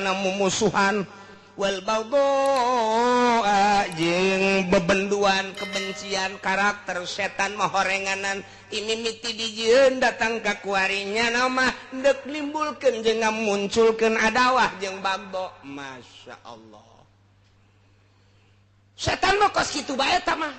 kana mumusuhan wal baghdha jeung bebenduan kebencian karakter setan mah horenganan imimiti dijieun datang ka kuarinya nama deuk nimbulkeun jeung ngamunculkeun adawah jeung bagdo. Masya Allah, setan mah kos kitu bae eta mah,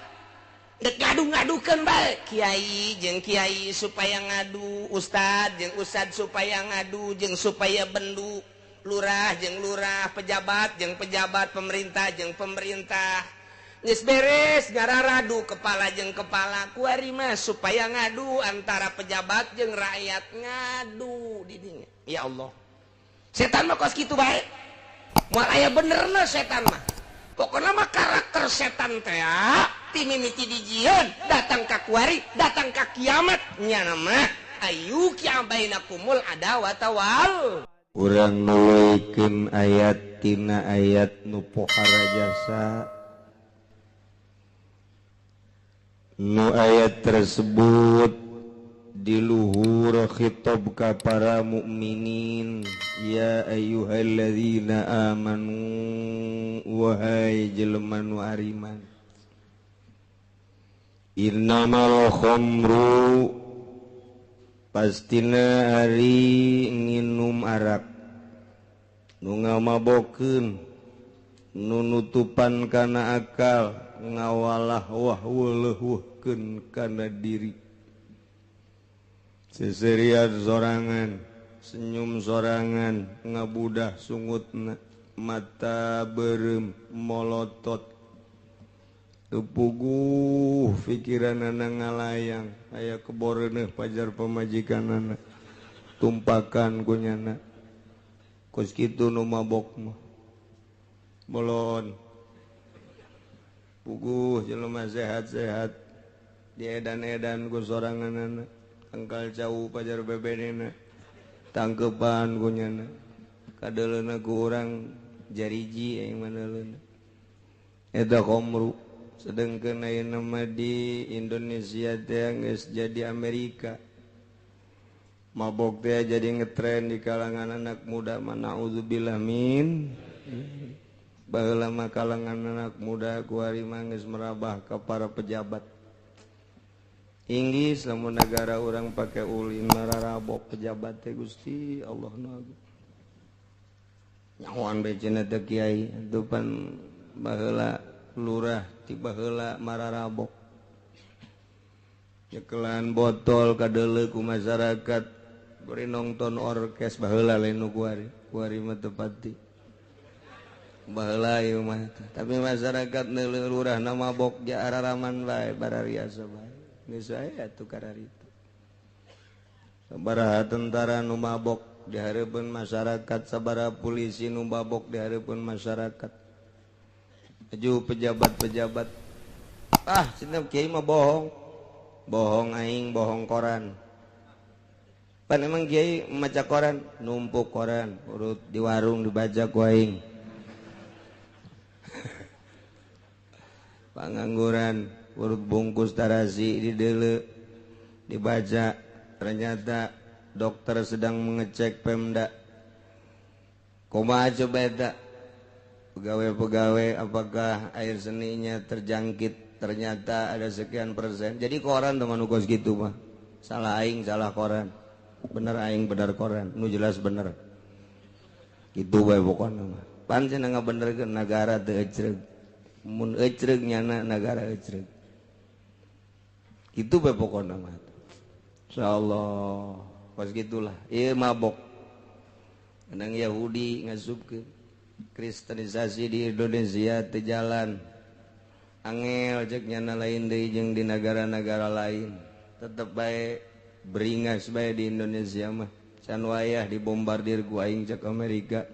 dek ngadu-ngadukeun bae kiai jeung kiai supaya ngadu, ustad jeung ustad supaya ngadu jeung supaya bendu, lurah jeung lurah, pejabat jeung pejabat, pemerintah jeung pemerintah. Geus beres ngararadu kepala jeung kepala kuari mah supaya ngadu antara pejabat jeung rakyat ngadu di dinya. Ya Allah, setan mah kos kitu bae, moal aya benerna setan mah. Pokokna mah karakter setan teh ti mimiti dijieun datang ka kuari datang ka kiamat nyana mah ayu kia bainakumul adawata wal. Urang nuluykeun ayat tina ayat nu pohara jasa, nu ayat tersebut di luhur khitab ka para mukminin, ya ayyuhalladzina amanu wahai jelema nu ariman, innamal khamru pastina ari nginum arak nu ngamabokeun nu nutupan kana akal ngawalah wah weuleuhkeun kana diri, seserian sorangan, senyum sorangan, ngabudah sungutna, mata berem molotot, tepuguh pikiranana ngalayang aya keboreuneuh pajar pamajikanana tumpakan kunyana kos kitu nu mabok mah bolon puguh jelema sehat-sehat diedan-edan ku soranganana tangkal cau pajar bebenena tangkepan kunyana kadeuleuna ku urang jariji aing maneleuna eta khamru. Sedangkan ayeuna mah di Indonesia teh geus jadi Amerika, mabok teh jadi ngetren di kalangan anak muda mah, naudzubillah min. Baheula mah kalangan anak muda kuari mah geus merabah ka para pejabat. Inggris lamun negara urang pake ulin mararabok pejabat teh Gusti Allah nu agung. Nyahoan bae cenah teh kiai atuh pan baheula lurah tiba heula mararabok nyekelan botol kadeuleu ku masyarakat bari nongton orkes baheula lain nu kuari kuari mah teu pati baheula ieu mah, tapi masyarakat neuleuh lurahna mabok ja araraman bae barariasa bae geus aya atuh kararitu. Sabaraha tentara nu mabok di hareupeun masyarakat, sabaraha polisi nu mabok di hareupeun masyarakat, aju pejabat-pejabat ah cenah kiai mah bohong, bohong aing bohong koran. Pan emang kiai maca koran, numpuk koran urut di warung dibaca ku aing. Pangangguran urut bungkus tarasi di deuleu dibaca, ternyata dokter sedang mengecek Pemda. Kumaha coba eta pegawai-pegawai apakah air seninya terjangkit, ternyata ada sekian persen. Jadi koran teman kos gitu mah salah aing salah koran, bener aing bener koran nu jelas bener gitu bae pokona mah. Pan cenah ngabenerkeun nagara teu ecreug, mun ecreug nyana nagara ecreug gitu bae pokona mah. Insyaallah kos gitulah ieu mabok menang Yahudi ngasupkeun kristenisasi di Indonesia teu jalan angel cek nyana lain deui jeung di negara-negara lain, tetep bae beringas bae di Indonesia mah can wayah dibombardir ku aing cek Amerika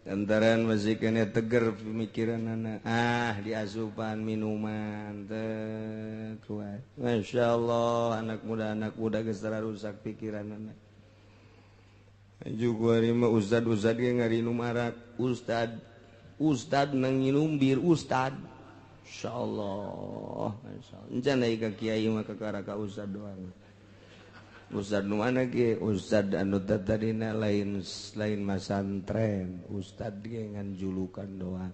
lantaran masih kena teger pemikiranana ah diasupan minuman teh kuat. Masya Allah anak muda geus rusak pikiranana. Juga mah ustad-ustad ge ngarinum arak, ustad ustad nang nginum bir ustad. Insyaallah, insyaallah. Encan deui ka kiai mah kakara ka ustad doang. Ustad nu mana ge? Ustad anu tadina lain lain masantren, ustad ge ngan julukan doang.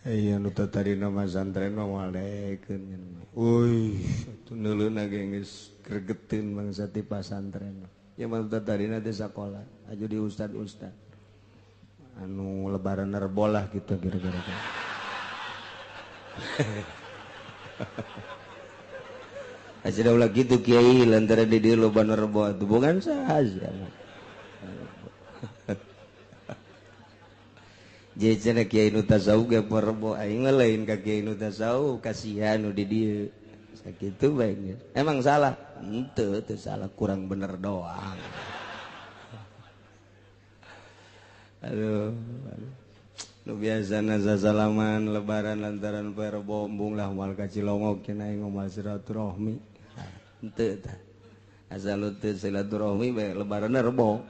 Aya nu tadina masantren mah moal daekeun. Euy, atuh neuleuna ge geus gregeteun bangsa ti pasantren. Ya mah tadina teh sakola, aju di ustad-ustad. Anu lebaran nerbolah gitu kira-kira. Aja ulah gitu kiai lantaran di dieu loba nerbo atuh bukan saha. Jadi cenah kiai nu tasawuf ge rebo aing mah lain ka kiai nu tasawuf kasihan nu di dieu. Sakitu bae geus. Emang salah? Henteu, teu salah, kurang bener doang. Aduh, aduh. Nu biasana sasalaman lebaran lantaran poe Rebo embung lah moal ka Cilongok cenah aing moal silaturahmi. Henteu tah. Asal teu silaturahmi bae lebaranna Rebo.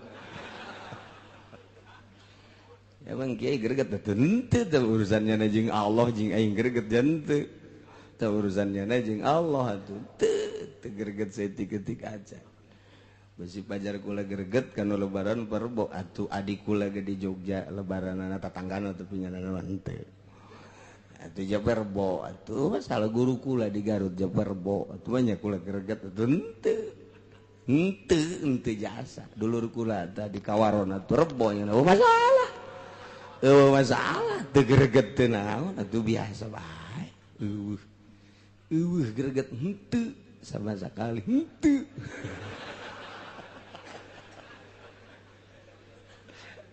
Emang kiai greget teh henteu teh urusannya na jeung Allah jeung aing greget henteu. Teh urusannya na jeung Allah atuh teu teu greget saeutik-eutik aja. Besi pajar kula greget kana lebaran perbo atuh adik kula ge di Jogja lebaranana tatanggana teu pinyanana henteu. Atuh japer rebo atuh masalah guru kula di Garut japer rebo atuh banyak kula greget atuh henteu. Henteu henteu jasa dulur kula tah di Kawaron atuh rebo nya eueuh masalah. Eueuh masalah teu greget teu naon atuh biasa bae. Eueuh. Eueuh greget henteu sama sekali henteu.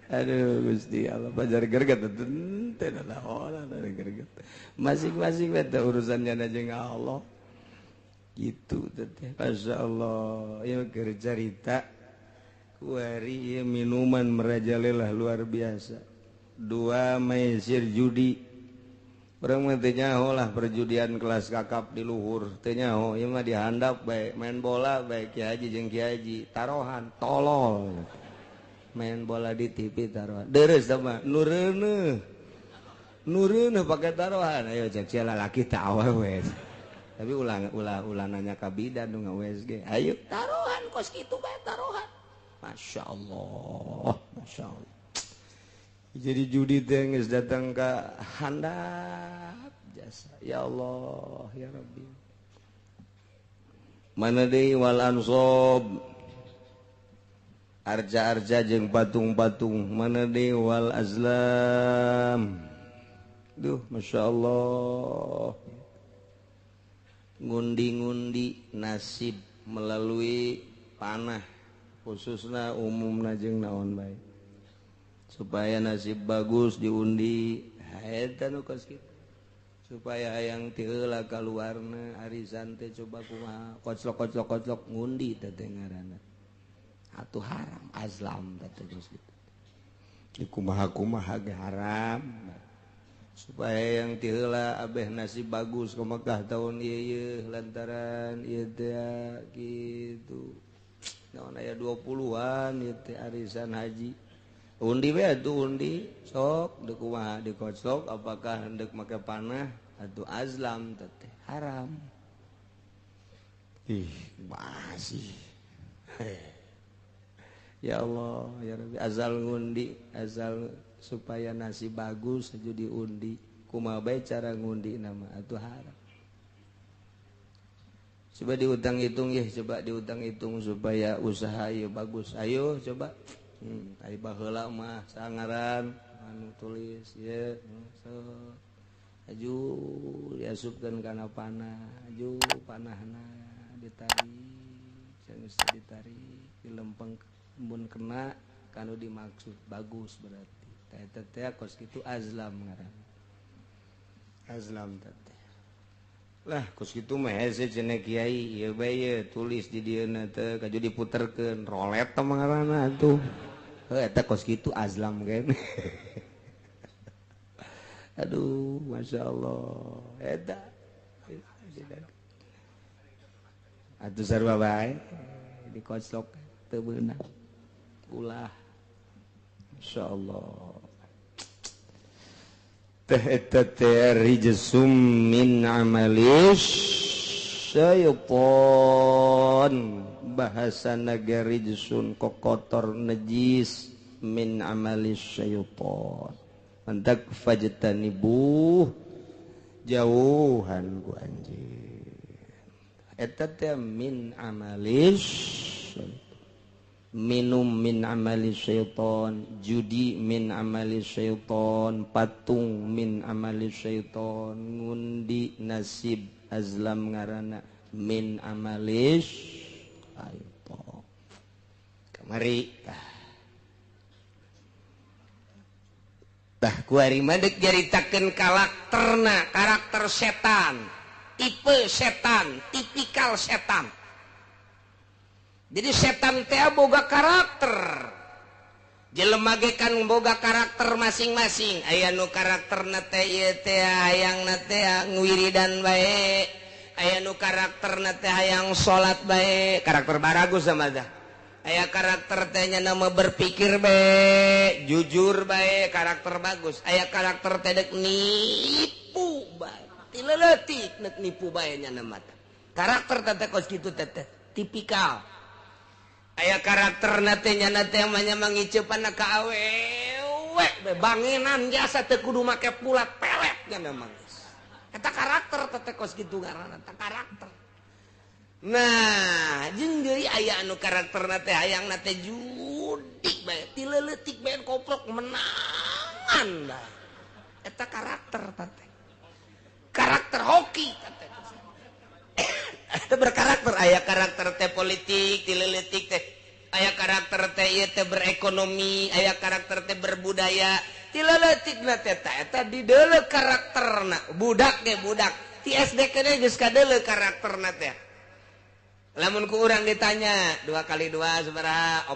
Aduh Gusti Allah pajar greget teu naon ada greget. Masing-masing eta urusannya jeung Allah. Gitu teh. Masyaallah, ieu keur carita kuari ieu minuman merajalela luar biasa. Dua maisir judi. Urang mah teu nyaho lah perjudian kelas kakap di luhur, teu nyaho ieu mah dihandap bae, main bola bae Ki Haji jeung Ki Haji, tarohan tolol. Main bola di TV taruhan deres sama nureuneuh nureuneuh pakai taruhan ayo cek sia lalaki teh awewe tapi ulah ulah ulah nanya ka bidan nu nga-USG ayo taruhan kos kitu bae taruhan. Masya Allah, Masya Allah. Jadi judi teh geus datang ka handap jasa. Ya Allah ya Rabbi. Mana deui wal ansob arca-arca jeung patung-patung, mana deui wal azlam. Duh, Masya Allah. Ngundi-ngundi nasib melalui panah, khususna umumna jeung naon bae. Supaya nasib bagus diundi, eta nu kos kitu. Supaya hayang ti heula kaluarna arisan teh coba kumaha, koclok-koclok-koclok ngundi teh ngaranna. Atuh haram azlam teh geus kitu. Kumaha-kumaha ge haram. Supaya yang ti heula abeh nasib bagus ke Mekah tahun ieu ieu lantaran ieu teh kitu. Naon aya 20-an ieu teh arisan haji. Undi we atuh undi sok deuk kumaha dikoclok apakah hendeuk make panah atuh azlam teh haram. Ih, masih. Ya Allah, ya Rabbi, azal ngundi, azal supaya nasib bagus saja diundi. Kumaha bae cara ngundi nama atuh haram. Coba diutang hitung ya, coba diutang hitung supaya usaha ieu bagus. Ayo coba. Ai baheula mah sangaran anu tulis ye so. Aju diasupkeun kana panah, aju panahna ditarik, geus ditarik dilempeng mun kena kanu dimaksud bagus berarti. Tah eta teh kos kitu azlam ngaranna. Azlam teh. Lah kos kitu mah hese cenah kiai ieu bae ye tulis di dieuna teh kaju diputerkeun rolet teh ngaranna atuh. Heuh eta kos kitu azlam kan. Aduh, masyaallah. Eta. Atuh sarua bae dikoclok teu beunang. Ulah. Masyaallah. Teh eta teh rijsum min amalis syaiton bahasa naga rijsun kokotor najis min amali syaiton mantak fajtanibuh jauhan ku anjing eta teh min amali syaiton. Minum min amali syaiton, judi min amali syaiton, patung min amali syaiton, ngundi nasib azlam ngaranna min amali syaiton. Kamari tah kuari mah deuk nyaritakeun karakterna, karakter setan, tipe setan, tipikal setan. Jadi setan teh boga karakter. Jelema ge kan boga karakter masing-masing. Aya nu karakterna teh ieu teh hayangna teh ngwiridan bae. Aya nu karakterna teh hayang salat bae, karakter baragus sama dah. Aya karakter teh nya nama berpikir bae, jujur bae, karakter bagus. Aya karakter teh deuk nipu bae. Ti leutik deuk nipu bae nya nama teh. Karakter teh kos kitu teh tipikal. Aya karakter teh nya teh mah mangicepan ka awewe banginan jasa teu kudu make pulat pelet nya mah geus. Eta karakter teh kos kitu ngaranna eta karakter. Nah, jeung deui aya anu karakterna teh hayangna teh judi bae, ti leutik bae koprok menangan bae. Eta karakter teh. Karakter hoki teh. Itu berkarakter, aya karakter teh politik ti leutik teh, aya karakter teh ieu teh berekonomi, aya karakter teh berbudaya ti leutikna teh eta dideuleu karakterna. Budak ge budak ti SD keneh geus kadeuleu karakterna teh. Lamun ku urang ditanya 2 kali 2 sabaraha?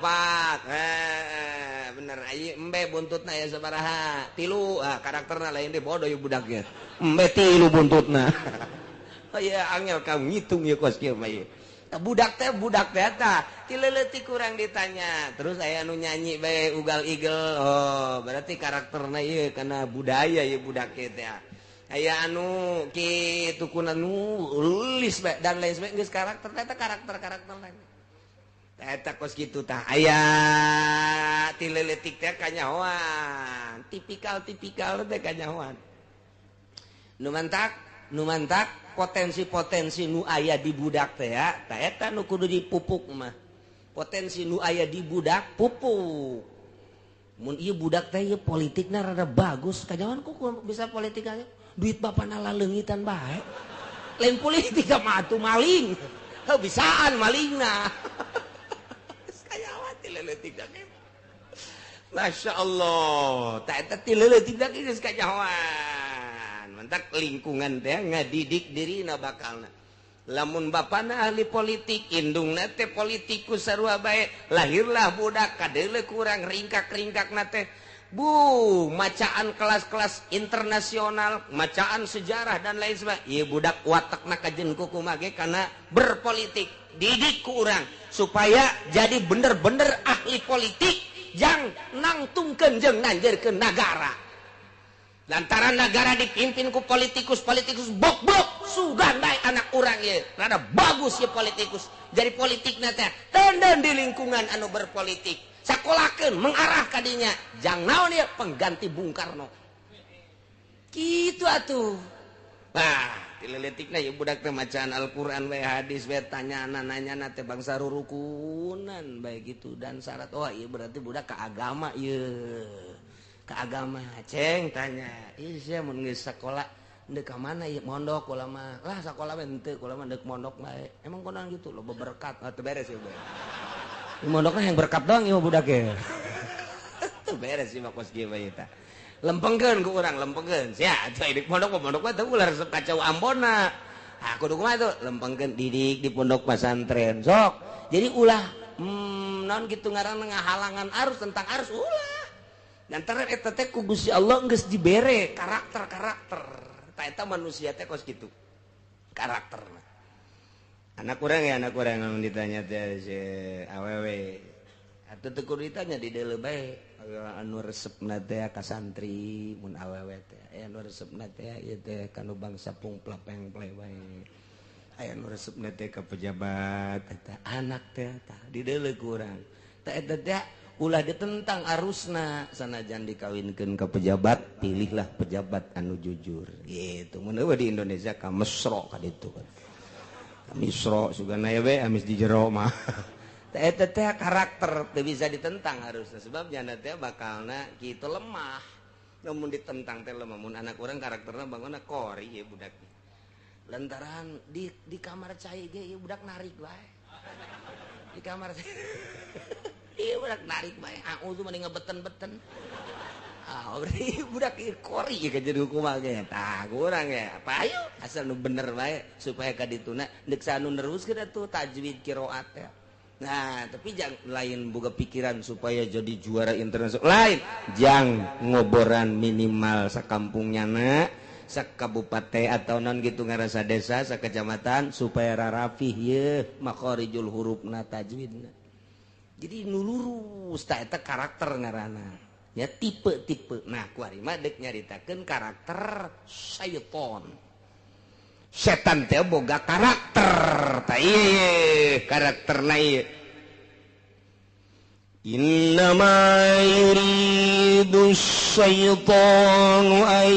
4. Bener ieu embe buntutna ya sabaraha? 3. Ah karakterna lain deui bodoh ieu budak ge. Embe 3 buntutna. Oh iya angel kamu ngitung ya kos kieu mah ieu. Budak teh eta ti leutik kurang ditanya. Terus aya nu nyanyi bae ugal igel. Oh, berarti karakterna ieu kana budaya ieu budak teh. Aya anu kitu kuna nulis bae dan lain sebagainya geus karakter eta karakter-karakter lain. Eta kos kitu tah aya ti leutik teh kanyahoan. Tipikal-tipikal teh kanyahoan. Nu mantak potensi-potensi nu aya di budak teh ya, ta eta nu kudu dipupuk mah. Potensi nu aya di budak pupuk. Mun ieu budak teh ieu politikna rada bagus, kajawan ku bisa politik aja. Duit bapana laleungitan bae. Lain politik mah atuh maling. Heuh bisaan malingna. Geus kajawan ti leutik da. Masya Allah, ta eta ti leutik da geus kajawan. Mantak lingkungan teh ngadidik dirina bakalna. Lamun bapana ahli politik, indungna teh politikus sarua bae, lahirlah budak kadeuleu kurang ringkak-ringkakna teh. Bu, macaan kelas-kelas internasional, macaan sejarah dan lain sebagainya. Ieu budak watakna kajen kumaha ge kana berpolitik. Didik ku urang supaya jadi bener-bener ahli politik jang nangtungkeun jeung nanjeurkeun nagara. Lantaran negara dipimpin ku politikus-politikus bok-bok sugan bae anak urang ieu. Rada bagus ieu politikus. Jadi politikna teh tenden di lingkungan anu berpolitik. Sakolakeun mengarah ka dinya. Jang naon ieu pengganti Bung Karno. Kitu atuh. Nah, ti leutikna ieu budak teh macaan Al-Qur'an bae hadis bae tanyana nanyana teh bangsa rurukunan bae gitu dan syarat oh ieu berarti budak ka agama ieu. Ke agama ceng tanya ih sia mun geus sakola deuk ka mana ieu mondok kula mah lah sakola mah henteu kula mah deuk mondok bae emang konan gitu loba berkat atuh beres ieu bae mondokna yang berkat doang ieu budak ge teu beres ieu mah kos kieu bae eta lempengkeun ku urang lempengkeun sia atuh deuk mondok mah teu ulah resep kacau Ambonna ah kudu kumaha tuh lempengkeun didik di pondok pesantren sok jadi ulah naon kitu ngaranna ngahalangan arus tentang arus ulah. Lantaran eta teh ku Gusti Allah geus dibere karakter-karakter. Ta eta manusia teh kos kitu. Karakterna. Anak urang ya anak urang lamun ditanya teh si awewe. Atuh teu kudu ditanya di deuleu bae. Anu resepna teh ka santri mun awewe teh. Aya anu resepna teh ieu teh kanu bangsa pungplapeng bae. Aya nu resepna teh ka pejabat eta anak teh tah dideuleu ku urang. Tah eta teh ulah ditentang arusna, sanajan dikawinkeun ka pejabat, pilihlah pejabat anu jujur. Gitu. Mun eueuh di Indonesia ka mesro ka ditu. Ka misro sugana we amis di jero mah. Tah eta teh karakter teu bisa ditentang harusna, sebab janda teh bakalna kitu lemah. Namun ditentang teh lemah, mun anak urang karakterna bangunna kori ieu budak. Lantaran di kamar cai ge ieu budak narik bae. Di kamar ieu budak narik bae, auzu mending ngebeten-beten. Ah, berarti budak ieu kori ka jadi kumaha ge. Tah kurang ya. Payu asal nu bener bae supaya ka dituna deuk anu neruskeun atuh tajwid qiraat teh. Nah, tapi jangan lain boga pikiran supaya jadi juara internasional. Lain, jang ngoboran minimal sakampungnya na, sakabupaten atau non gitu ngarasa desa, sakecamatan supaya rarapih ye makharijul hurufna tajwidna. Jadi nu lurus tah eta karakter ngaranna. Ya tipe-tipe. Nah, kuari mah deuk nyaritakeun karakter syaiton. Setan teh boga karakter. Tah ieu karakterna ieu. Innama yuridu syaitanu an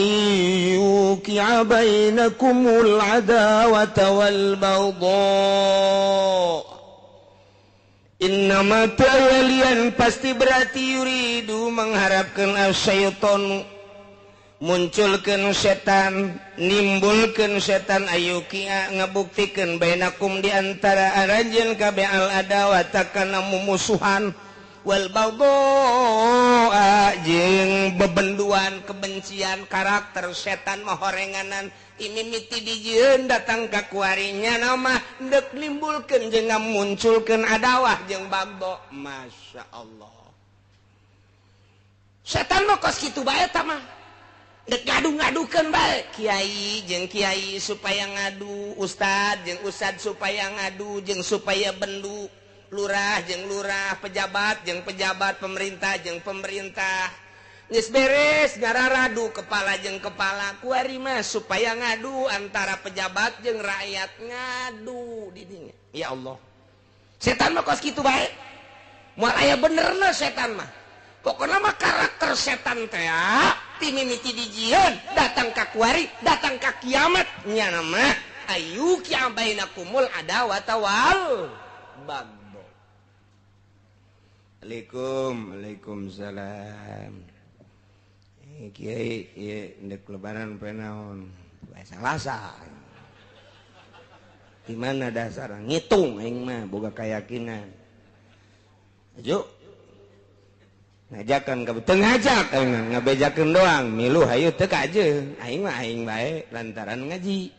yuqi'a bainakumul adawata wal baghdha. Innama ta'alian pasti berarti yuridu mengharapkan asyaitanu munculkeun setan, nimbulkeun setan ayukia ngabuktikeun bainakum di antara aranjeun kabeh al adawata kana mumusuhan wal baghdha jeung bebenduan kebencian. Karakter setan mah horenganan imimiti dijieun datang ka kuarinya nama deuk nimbulkeun jeung ngamunculkeun adawah jeung baghdha. Masya Allah, setan mah kos kitu bae eta mah. Dek ngadu-ngadukeun bae kiai jeung kiai supaya ngadu, ustad jeung ustad supaya ngadu jeung supaya bendu, lurah jeung lurah, pejabat jeung pejabat, pemerintah jeung pemerintah. Geus beres ngararadu kepala jeung kepala kuari mah supaya ngadu antara pejabat jeung rakyat ngadu di dinya. Ya Allah, setan mah kos kitu bae. Moal aya benerna setan mah. Pokokna mah karakter setan teh timimiti dijieun datang ka kuari, datang ka kiamat nya mah ayu kia bainakumul adawata wal baghdha. Assalamualaikum. Waalaikumsalam. Kiai ieu ndek lebaran poe naon? Poe Salasa. Di mana dasar ngitung aing mah boga keyakinan. Ayo ngajakan ka teu ngajak aing ngabejakeun doang milu hayu teu kajeun aing mah aing bae lantaran ngaji.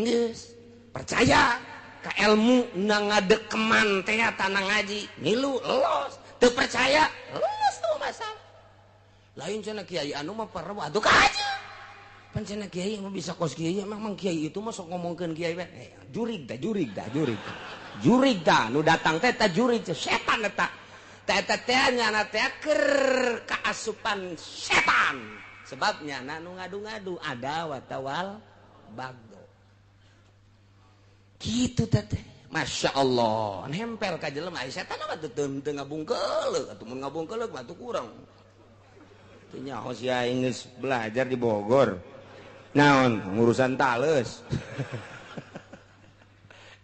Geus percaya ka ilmu na ngadekeman teh tanah ngaji milu los, teu percaya los tuh masalah. Lain cenah kiai anu mah pareuh atuh kajeun. Pan cenah kiai mah bisa kos kiai emang mang kiai itu mah sok ngomongkeun kiai bae. Jurig tah jurig tah jurig. Jurig tah nu datang teh tah jurig setan eta. Teh teh nyana teh keur kaasupan setan. Sebab nyana nu ngadu-ngadu ada watawal bagdo. Kitu teh. Masya Allah, nempel ka jelema ai setan mah teu teu ngabungkeuleuh, atuh mun ngabungkeuleuh mah tuh kurang. Teu nyaho sia aing geus belajar di Bogor. Naon ngurusan taleus.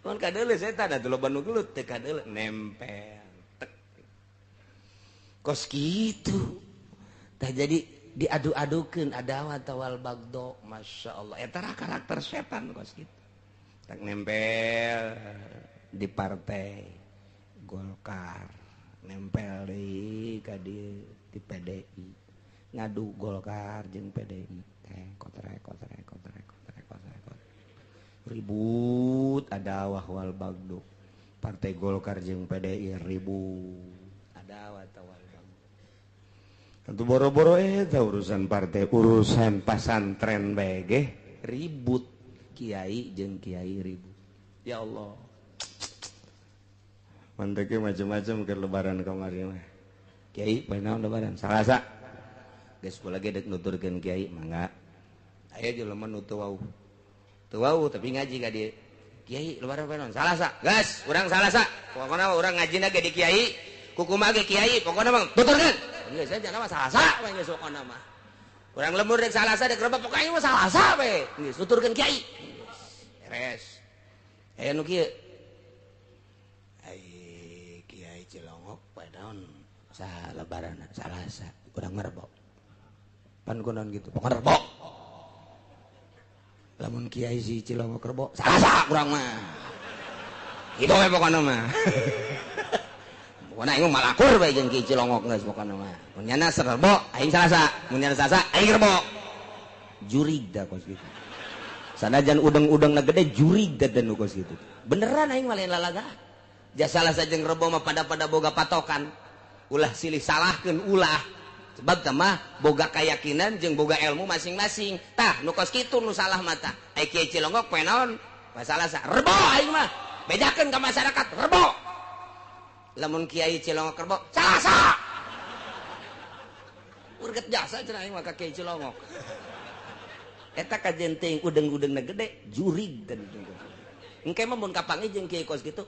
Mun kadeuleuh setan atuh loba nu gelut teu kadeuleuh nempel. Kos gitu tah jadi diadu-adukeun adawat wal bagdo. Masya Allah, eta karakter setan kos gitu. Tak nempel di partai Golkar, nempel di ka di PDI, ngadu Golkar jeung PDI teh kotrek kotrek kotrek kotrek kotrek ribut adawah wal bagdo. Partai Golkar jeung PDI ribut adawat wal. Tentu boro-boro eta urusan partai, urusan pasantren bae ge ribut, kiai jeung kiai ribut. Ya Allah. Manteke macam-macam ke lebaran kamari mah. Kiai poe naon lebaran? Salasa. Geus kula ge deuk nuturkeun kiai mangga. Aya jelema nu teu wau. Teu wau tapi ngaji ka dieu. Kiai lebaran poe naon? Salasa. Gas, urang Salasa. Pokona mah urang ngajina ge di kiai, kukumaha ge kiai, pokona mah tuturkeun. Geus aja mah Salasa we geus pokona mah. Urang lembur rek Salasa rek Rebo pokoknya mah Salasa we. Geus tuturkeun kiai. Beres. Aya nu kieu. Ai Kiai Cilongok poe naon? Saha lebaran Salasa, urang mah Rebo. Pan kunaon gitu, pokona Rebo. Lamun kiai si Cilongok Rebo, Salasa urang mah. Kitu we pokona mah. Pokona aing mah malakur bae jeung Kiai Cilongok geus pokona mah. Mun nyana Rebo, aing Salasa. Mun nyana Salasa, aing Rebo. Jurig da kos kitu. Sanajan udeng-udengna gede jurig da nu kos kitu. Beneran aing mah lain lalaga. Ja Salasa jeung Rebo mah pada-pada boga patokan. Ulah silih salahkeun ulah. Sebab mah boga keyakinan jeung boga ilmu masing-masing. Tah nu kos kitu nu salah mata. Ai Kiai Cilongok poe naon? Poe Salasa. Rebo aing mah. Bejakeun ka masyarakat Rebo. Lamun Kiai Cilongok Rebo, Salasa. Urget jasa cenah aing mah ka Kiai Cilongok. Eta kajen teuing udeng-udengna gede jurig dan engke mah mun kapanggih jeung kiai kos kitu.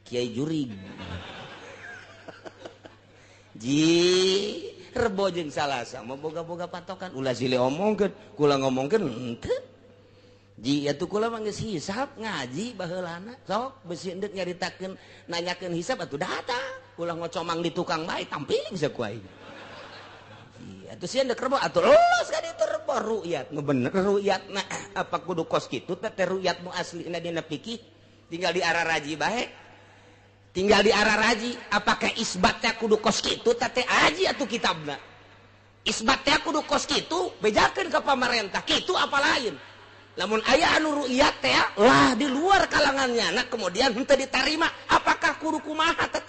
Kiai jurig. Ji Rebo jeung Salasa mah boga-boga patokan ulah silih omongkeun, kula ngomongkeun henteu. Ji atuh kula mah geus hisab ngaji baheulana. Sok besi endek nyaritakeun nanyakeun hisab atuh datang. Ulah ngocomang di tukang bae tampiling saku aing. Ji atuh sieun dek Rebo atuh los ka ditu Rebo ru'yat. Nu bener ru'yatna apa kudu kos kitu teh teh ru'yat nu aslina dina fikih tinggal di arah raji bae. Tinggal di arah raji, apakah isbatnya kudu kos kitu teh aji atuh kitabna. Isbatnya kudu kos kitu bejakeun ka pamarentah kitu apa lain. Lamun aya anu ru'yat teh lah di luar kalangannya nah kemudian henteu ditarima apakah kudu kumaha teh.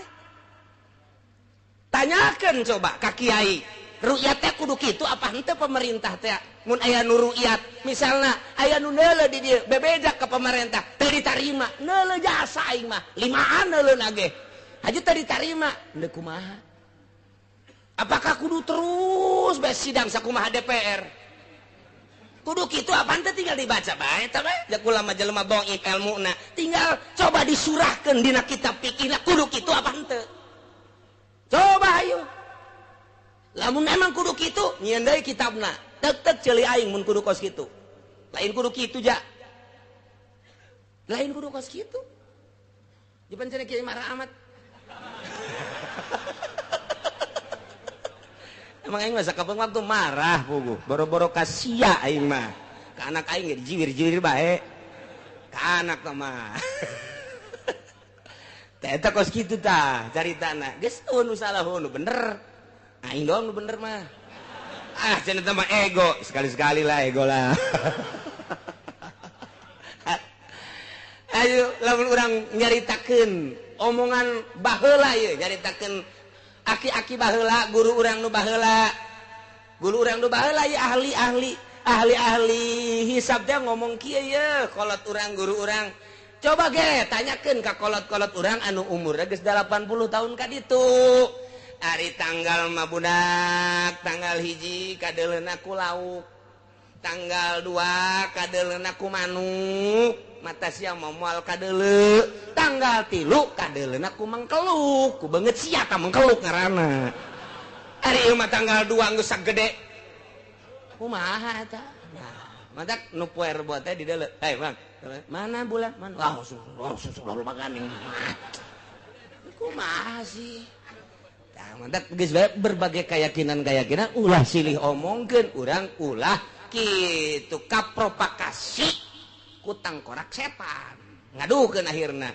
Tanyakeun coba ka kiai, ru'yat teh kudu kitu apa henteu pemerintah teh. Mun aya nu ru'yat misalna aya nu neuleuh di dieu bebeja ka pemerintah teu ditarima neuleuh jasa aing mah limaan neuleuh nage haji teu ditarima deuk kumaha. Apakah kudu terus bae sidang sakumaha DPR kudu kitu apa henteu tinggal dibaca bae eta bae da kula mah jelema dhaif elmuna tinggal coba disurahkeun dina kitab fikihna kudu kitu apa henteu. Coba ayo lamun emang kudu kitu nyieun deui kitabna tek-tek ceuli aing mun kudu kos kitu. Lain kudu kitu ja. Lain kudu kos kitu. Jepan cenah kiai marah amat. Emang aing mah sakapeung waktu marah puguh. Boro-boro ka sia aing mah. Ka anak aing ge dijiwir-jiwir bae. Ka anak mah. Tah eta kos kitu tah caritana. Geus eueuh nu salah nu bener. Aing doang nu bener mah. Ah, cenah mah ego, sekali-sekali lah ego lah. Ayo lamun urang nyaritakeun omongan baheula ieu, nyaritakeun aki-aki baheula, guru urang nu baheula. Guru urang nu baheula ieu ahli-ahli, ahli-ahli hisab teh ngomong kieu ye, kolot urang guru urang. Coba ge tanyakeun ka kolot-kolot urang anu umurna geus 80 tahun ka ditu. Ari tanggal mah budak, tanggal 1 kadeuleuna ku lauk, tanggal 2 kadeuleuna ku manuk, mata sia mah moal kadeuleu, tanggal 3 kadeuleuna ku mengkeluk, ku beungeut sia ka mengkeluk ngaranna. Ari ieu mah tanggal 2 geus sagede. Kumaha eta? Nah, matak nu poe Rebo teh di deuleu. Hei, Bang, mana bulan? Mana? Wah, langsung makan. Kumaha sih? Mantap geus bae berbagai keyakinan-keyakinan ulah silih omongkeun urang ulah kitu kapropagasi ku tangkorak setan ngaduhkeun akhirna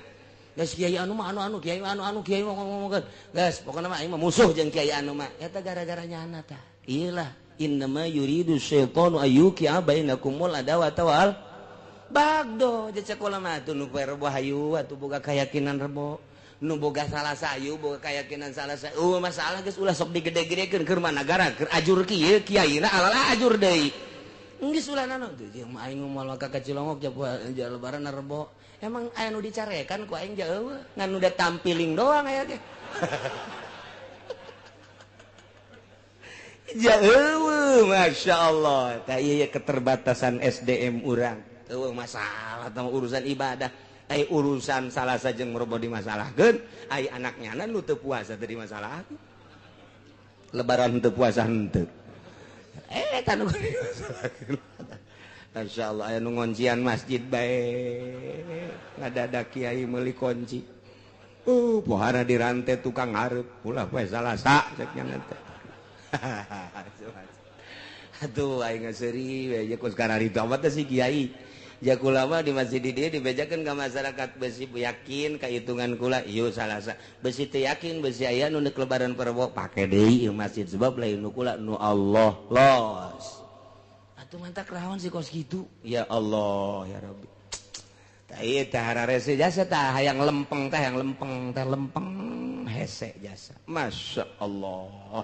geus kiai anu mah anu kiai anu kiai ngomongkeun geus pokona mah aing mah musuh jeung kiai anu mah eta gara-gara nyana tah ieu lah innama yuridu syaitanu ayyuqi'a bainakumul adawata wal bagdo jeung sakola mah atuh nu poe Rebo hayu atuh boga keyakinan Rebo nu boga salah sayu boga keyakinan salah sayu masalah geus ulah sok digede-gedekeun keur mah nagara keur ajur kieu kiaina alala ajur deui geus ulah nano teu jeung aing moal ka Cilongok ja lebaran Rebo emang aya nu dicarekan ku aing jauh ngan udah tampiling doang aya ge jauh Masya Allah tah ieu keterbatasan SDM urang. Eueuh masalah tah urusan ibadah. Ai urusan Salasa jeung Rebo dimasalahkeun, ai anaknya nu teu puasa teu dimasalahkeun. Lebaran teu puasa henteu. Eta nu dimasalahkeun. Insyaallah aya nu ngoncian masjid bae. Ngadadak kiai meuli kunci. Pohara dirantai tukang hareup ulah poe Salasa cek nya teh. Atuh aing seuri we kos kararitu amat teh si kiai. Ja kula mah di masjid di dieu dibejakeun ka masyarakat besi yakin ka hitungan kula ieu Salasa. Besi teu yakin besi aya nu neuk lebaran Rebo pake deui ieu masjid sebab lain nu kula nu Allah los. Atuh mantak raon si kos kitu. Ya Allah ya Rabbi. Tah ieu teh hararese jasa tah hayang lempeng tah hayang lempeng teh lempeng hese jasa. Masya Allah.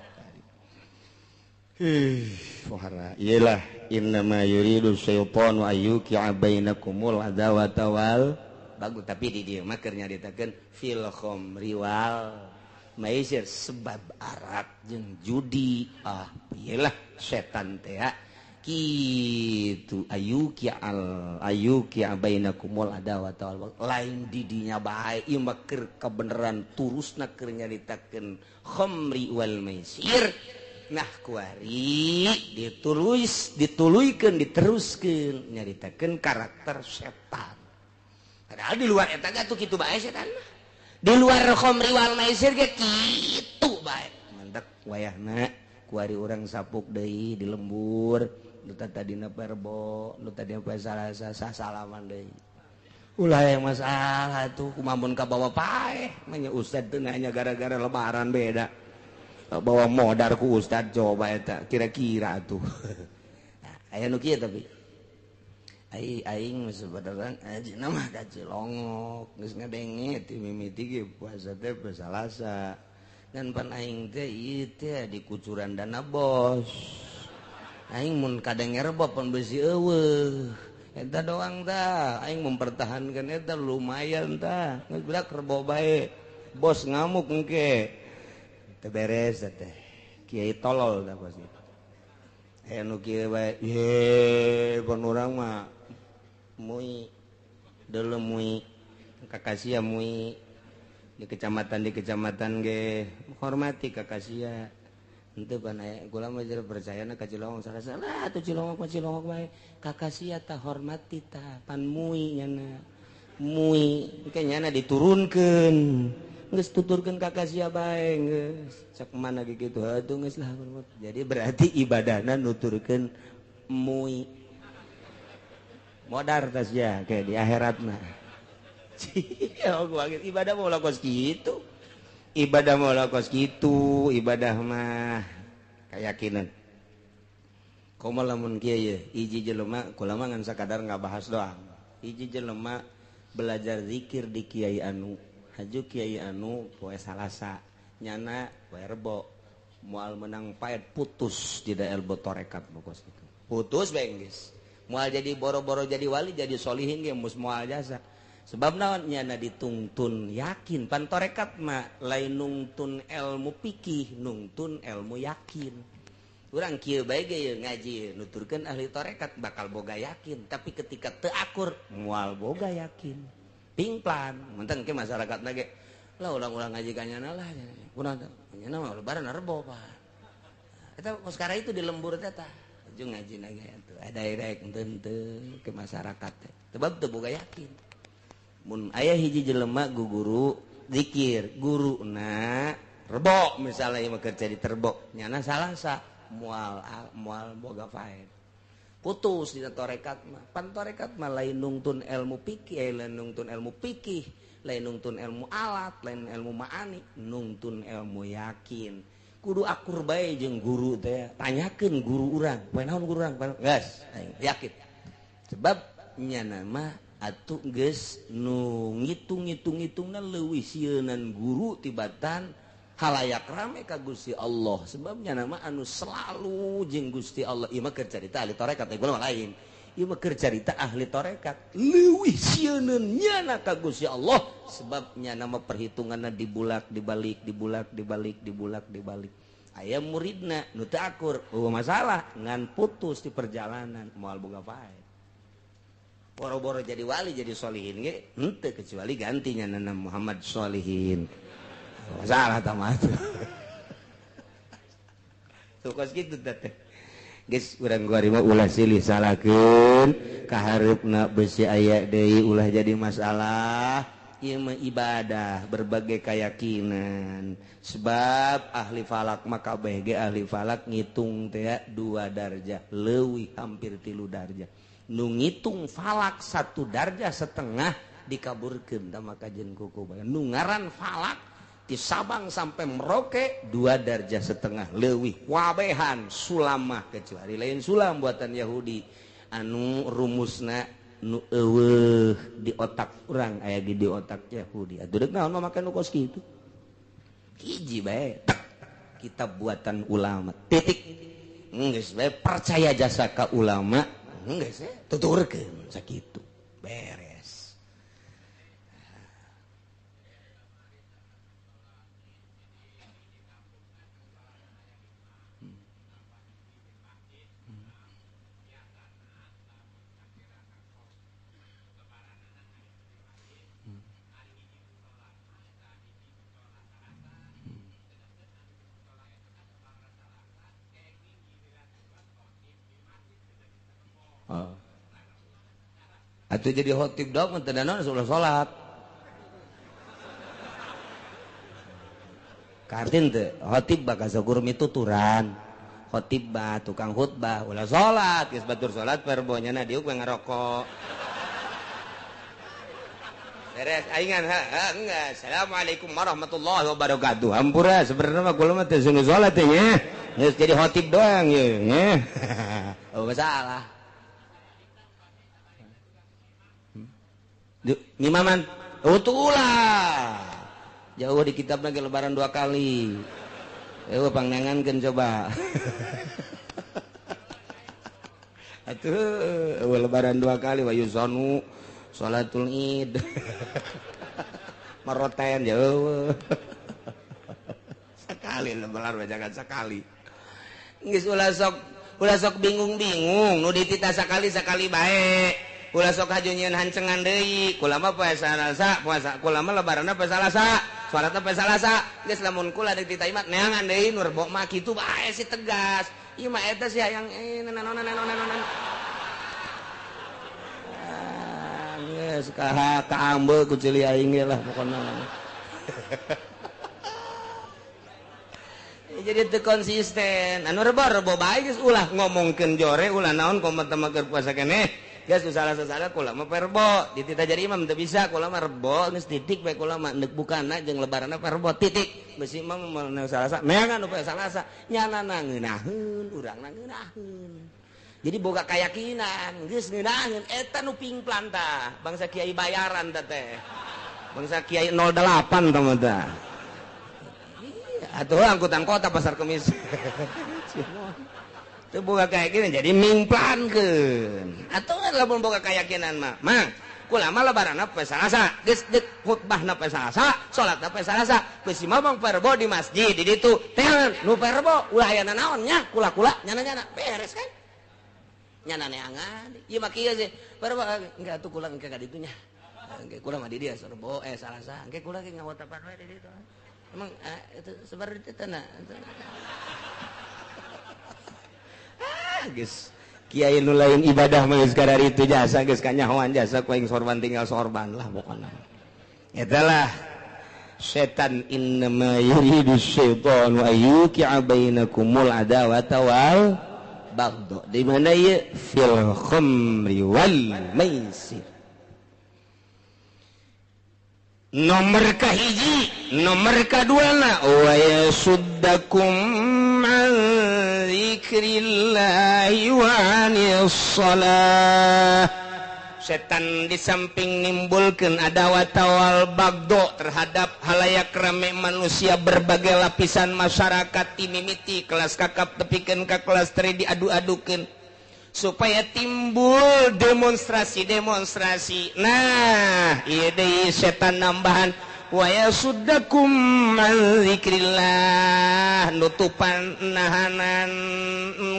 Pohara iyalah innama yuridu syaitanu ayyuqi'a bainakumul adawata wal bagus tapi di dieu mah keur nyaritakeun fil khamri wal maisir sebab arak jeung judi ah iyalah setan teh kitu ayyuqi'al ayyuqi'a bainakumul adawata wal lain didinya bae ieu mah keur kabeneran turusna keur nyaritakeun khamri wal maisir. Nah kuari ditulis dituluykeun diteruskeun nyaritakeun karakter setan. Padahal di luar eta ge atuh kitu bae setan mah. Di luar khamri wal maisir ge kitu bae. Mantak wayahna kuari urang sapuk deui di lembur, nu tadina Rebo, nu tadina poe Salasa sasalaman deui. Ulah yang masalah tuh kumaha mun kabawa paeh, mah nya ustad teu nanya gara-gara lebaran beda. Bawa modar ku ustad coba eta kira-kira tuh. Nah, aya nu kieu tapi ai aing sebenarnya ajina mah ka Cilongok geus ngadenge ti mimiti ge puasa teh poe Salasa. Dan pan aing teh ieu teh di kucuran dana bos. Aing mun kadenge Rebo pan beusi eueuh. Eta doang tah aing mempertahankan eta lumayan tah. Geus berak Rebo bae. Bos ngamuk engke. Beres teh kiai tolol dah pasti. Aya nu kieu bae, ye pan urang mah mui deuleu mui kakasia mui di kecamatan ge hormati kakasia. Henteu pan aya kula mah percayana ka Cilongok salah atuh Cilongok mah Cilongok bae. Kakasia tah hormati tah pan mui nyana. Mui engke nyana diturunkeun. Geus tuturkeun ka kasia bae geus cek mana ge kitu atuh geus lah. Jadi berarti ibadahna nuturkeun mui modar tas ya kayak di akhiratna. Ya gua ibadah mah ulah kos kitu. Ibadah mah ulah kos kitu, ibadah mah keyakinan. Komo lamun kieu ye, hiji jelema kula mah ngan sakadar ngabahas doang. Hiji jelema belajar zikir di kiai anu haju kiai anu poe Salasa nyana poe Rebo moal menang paet putus tidak elbo torekat bokos itu putus bae geus moal jadi boro-boro jadi wali jadi solihin ge mus moal jasa sebab naon nyana ditungtun yakin pan torekat mah lain nungtun ilmu pikih nungtun ilmu yakin urang kieu bae ge ngaji nuturkeun ahli torekat bakal boga yakin tapi ketika teu akur moal boga yakin pingplan menteng ke masyarakat lagi lah ulang-ulang ngaji kanyana lah kunaon kanyana mah lebaran Rebo pak eta sekarang itu di lembur teh tah jeung ngaji na ge atuh ada rek henteu ke masyarakat teh sebab teu boga yakin mun aya hiji jelema guru zikir guruna Rebo misalnya ieu mah keur jadi terbo nyana Salasa moal moal boga faed putus dina torekat mah pan torekat mah lain nungtun ilmu pikih lain nungtun ilmu pikih lain nungtun ilmu alat lain ilmu ma'ani nungtun ilmu yakin kudu akur bae jeung guru teh tanyakeun guru urang poe naon guru urang geus yakin sebab nyana mah atuh geus nu ngitung-ngitung-ngitungna leuwih sieunan guru tibatan halayak rame ka Gusti Allah sebabnya nama anu selalu jeung Gusti Allah ieu mah keur carita ahli tarekat teh mah lain ieu mah keur carita ahli tarekat leuwih sieuneun nyana ka Gusti Allah sebabnya nama perhitunganna dibulak dibalik dibulak dibalik dibulak dibalik aya muridna nu teu akur eueuh masalah ngan putus di perjalanan moal boga faed. Boro-boro jadi wali jadi solihin ge henteu kecuali gantinya nana Muhammad Solihin. Salah tah mah. Tuh kos kitu teh. Geus urang kuari mah ulah silih salahkeun kahareupna besi aya deui ulah jadi masalah. Ieu mah ibadah berbagai keyakinan. Sebab ahli falak mah kabeh ge ahli falak ngitung teh 2 darjah leuwih hampir 3 darjah. Nu ngitung falak 1 darjah setengah dikaburkeun tah kajen kuku. Nu ngaran falak di Sabang sampai Merauke 2 darjah setengah leuwih wabehan sulamah kecuali lain sulam buatan Yahudi anu rumusna nu eueuh di otak urang aya di otak Yahudi. Atuh deuk naon mah make nu kos kitu. Hiji bae kitab buatan ulama titik. Geus bae percaya jasa ka ulama geus tuturkeun sakitu beres. Atau jadi khotib dong teu naon salat. Kartin teu khotib bakal sakur mituturan. Khotib bah tukang khutbah ulah salat geus batur salat perbonya na diuk we ngarokok. Beres aingan ha enggak. Assalamualaikum warahmatullahi wabarakatuh. Hampura sebenarnya mah kula mah teu sungguh salat teh nya. Geus jadi khotib doang ye nya. Oh masalah. Ngimaman utulah jauh di kitab lagi lebaran 2 kali pangnangankeun coba atuh lebaran 2 kali wa yusanu salatul id maroten jauh sekali lebaran jangan sekali geus ulah sok bingung-bingung nu ditita sekali-sekali bae. Ulah sok haju nyieun hancengan deui, kula mah poe Salasa, puasa kula mah lebaranna poe Salasa, salatna poe Salasa. Geus lamun kula deuk ditita imat neangan deui nu rebo mah kitu bae si tegas. Ieu mah eta si hayang naon. Ah, geus ka kaambe ku ceuli aing ge lah pokona. Jadi teu konsisten. Anu rebo-rebo bae geus ulah ngomongkeun jore ulah naon komo teh keur puasa keneh. Geus salah-salah kula mah perbo ditita jadi imam teu bisa kula mah rebo geus titik bae kula mah neuk bukana jeung lebaranna perbo titik besi imam mah Salasa neangan nu poe Salasa nyana ngeunaheun urangna ngeunaheun jadi boga keyakinan geus ngeunaheun eta nu pingplan tah bangsa kiai bayaran teh teh bangsa kiai 08 tah mah tah atuh angkutan kota pasar kemis itu boga keyakinan jadi mingplankeun atuh lamun boga keyakinan mah mang kula mah lebaranna poe Salasa geus deuk khutbahna poe Salasa salatna poe Salasa geus mah bang perbo di masjid di ditu teh nu perbo ulah aya nanaon nya kula-kula nyana-nyana beres kan nyana neangan ieu mah kieu sih perbo engke atuh kula engke ka ditu nya engke kula mah di dieu rebo Salasa engke kula ge ngawotapan we di ditu emang itu sebar di tanah. Geus kiai nu lain ibadah mah geus kadar itu jasa geus kanyahoan jasa ku aing sorban tinggal sorban lah pokona. Eta lah setan innama yuridu syaitanu ayyuqi'a bainakumul adawata wal baghdha. Di mana ieu fil khamri wal maisir. Nomor kahiji, nomor kaduana wa yasuddakum an dzikrillahi wa anis shalah. Setan di samping nimbulkeun adawat wal bagdo terhadap halayak rame manusia berbagai lapisan masyarakat timimiti kelas kakap tepikeun ka kelas tri diadu-adukeun supaya timbul demonstrasi-demonstrasi. Nah, ieu deui setan nambahan wa yasuddakum an dzikrillah, nutupan nahanan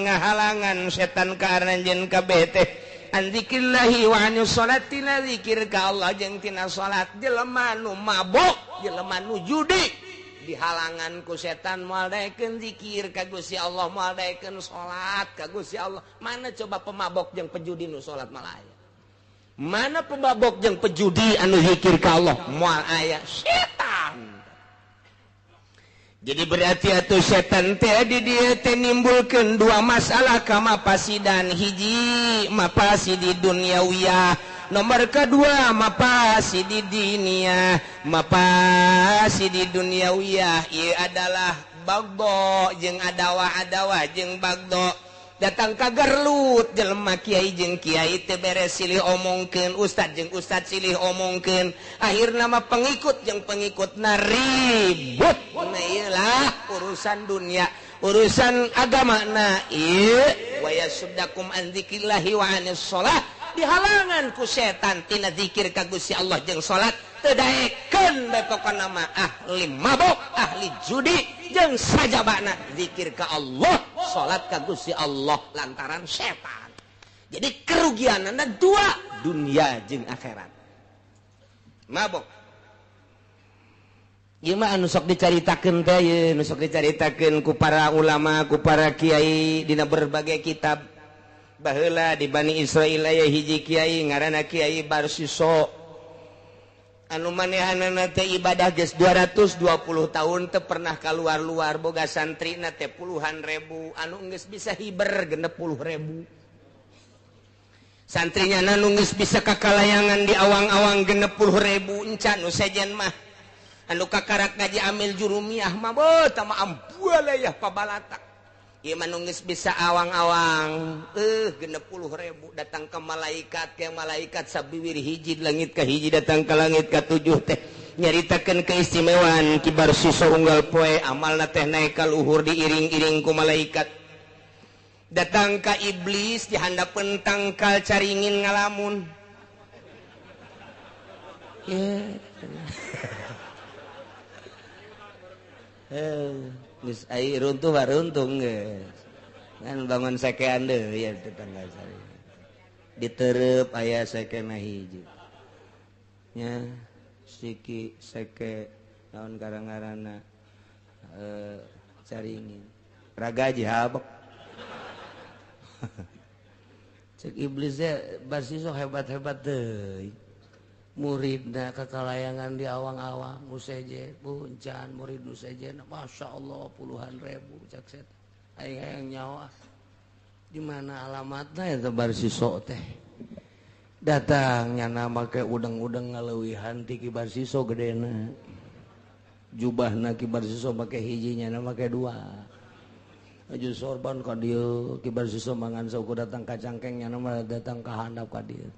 ngahalangan setan ka aranjeun kabeh teh An dzikrillahi wa anis sholati, tina zikir ka Allah jeung tina salat. Jelema nu mabok, jelema nu judi dihalangan ku setan moal daekeun zikir ka Gusti Allah, moal daekeun salat ka Gusti Allah. Mana coba pemabok jeung pejudi nu salat malah aya? Mana pemabok jeung pejudi anu zikir ka Allah? Moal aya. Setan. Jadi berarti atuh setan teh di dieu teh nimbulkeun dua masalah kamapasidan. Hiji mapasidi duniawiyah, nomor kedua mapasidi diniyah. Mapasidi duniawiyah ieu adalah bagdo jeung adawah-adawah jeung bagdo. Datang ka garlut jelema kiai jeung kiai teu beres silih omongkeun, ustad jeung ustad silih omongkeun, akhirna mah pengikut jeung pengikutna ribut. Nah ieu lah urusan dunia, urusan agama na ieu wa yasuddakum an dzikrillahi wa anis shalah, dihalangan ku setan tina zikir ka Gusti Allah jeung salat. Teu daekeun bae pokona mah ahli mabok, ahli judi jeung sajabana zikir ka Allah, salat ka Gusti Allah lantaran setan. Jadi kerugianana dua, dunia jeung akhirat. Mabok. Ieu mah anu sok dicaritakeun teh ieu, nu sok dicaritakeun ku para ulama, ku para kiai dina berbagai kitab. Baheula di Bani Israil aya hiji kiai ngaranna Kiai Barsiso. Anu manehanana teh ibadah geus 220 tahun teu pernah kaluar-luar, boga santrina teh puluhan ribu, anu geus bisa hiber 60.000. Santrinya anu geus bisa kakalayangan di awang-awang 60.000. Encan nu sejen mah anu kakarak ngaji amil jurumiyah mah beuh tah mah ambualayah pabalatak. Ieu mah nu geus bisa awang-awang 60.000 datang ke malaikat, ke malaikat sabiwir hiji langit ka hiji datang ke langit ka tujuh teh nyaritakeun keistimewaan Ki Barsiso unggal poe amalna teh naik ka luhur diiring-iring ku malaikat. Datang ka iblis di handapeun tangkal caringin ngalamun. Geus ai runtuh baruntung geus. Kan bangun sekean deui ya tetangga saya. Ditereup aya sekena hiji. Nya siki seke naon karang-karana caringin. Ragaji habek. Cek iblis teh Barsiso hebat-hebat deui. Muridna kakalayangan di awang-awang museje puncan murid museje Masya Allah puluhan ribu cek setan aing hayang nyawa di mana alamatna eta Barsiso teh. Datangnya nama ke udeng-udeng ngaleuwihan ti Ki Barsiso gedena, jubahna Ki Barsiso make hijinya na make dua, aju sorban ka dieu Ki Barsiso mangan saukur datang ka cangkengnya na datang ka handap ka dieu.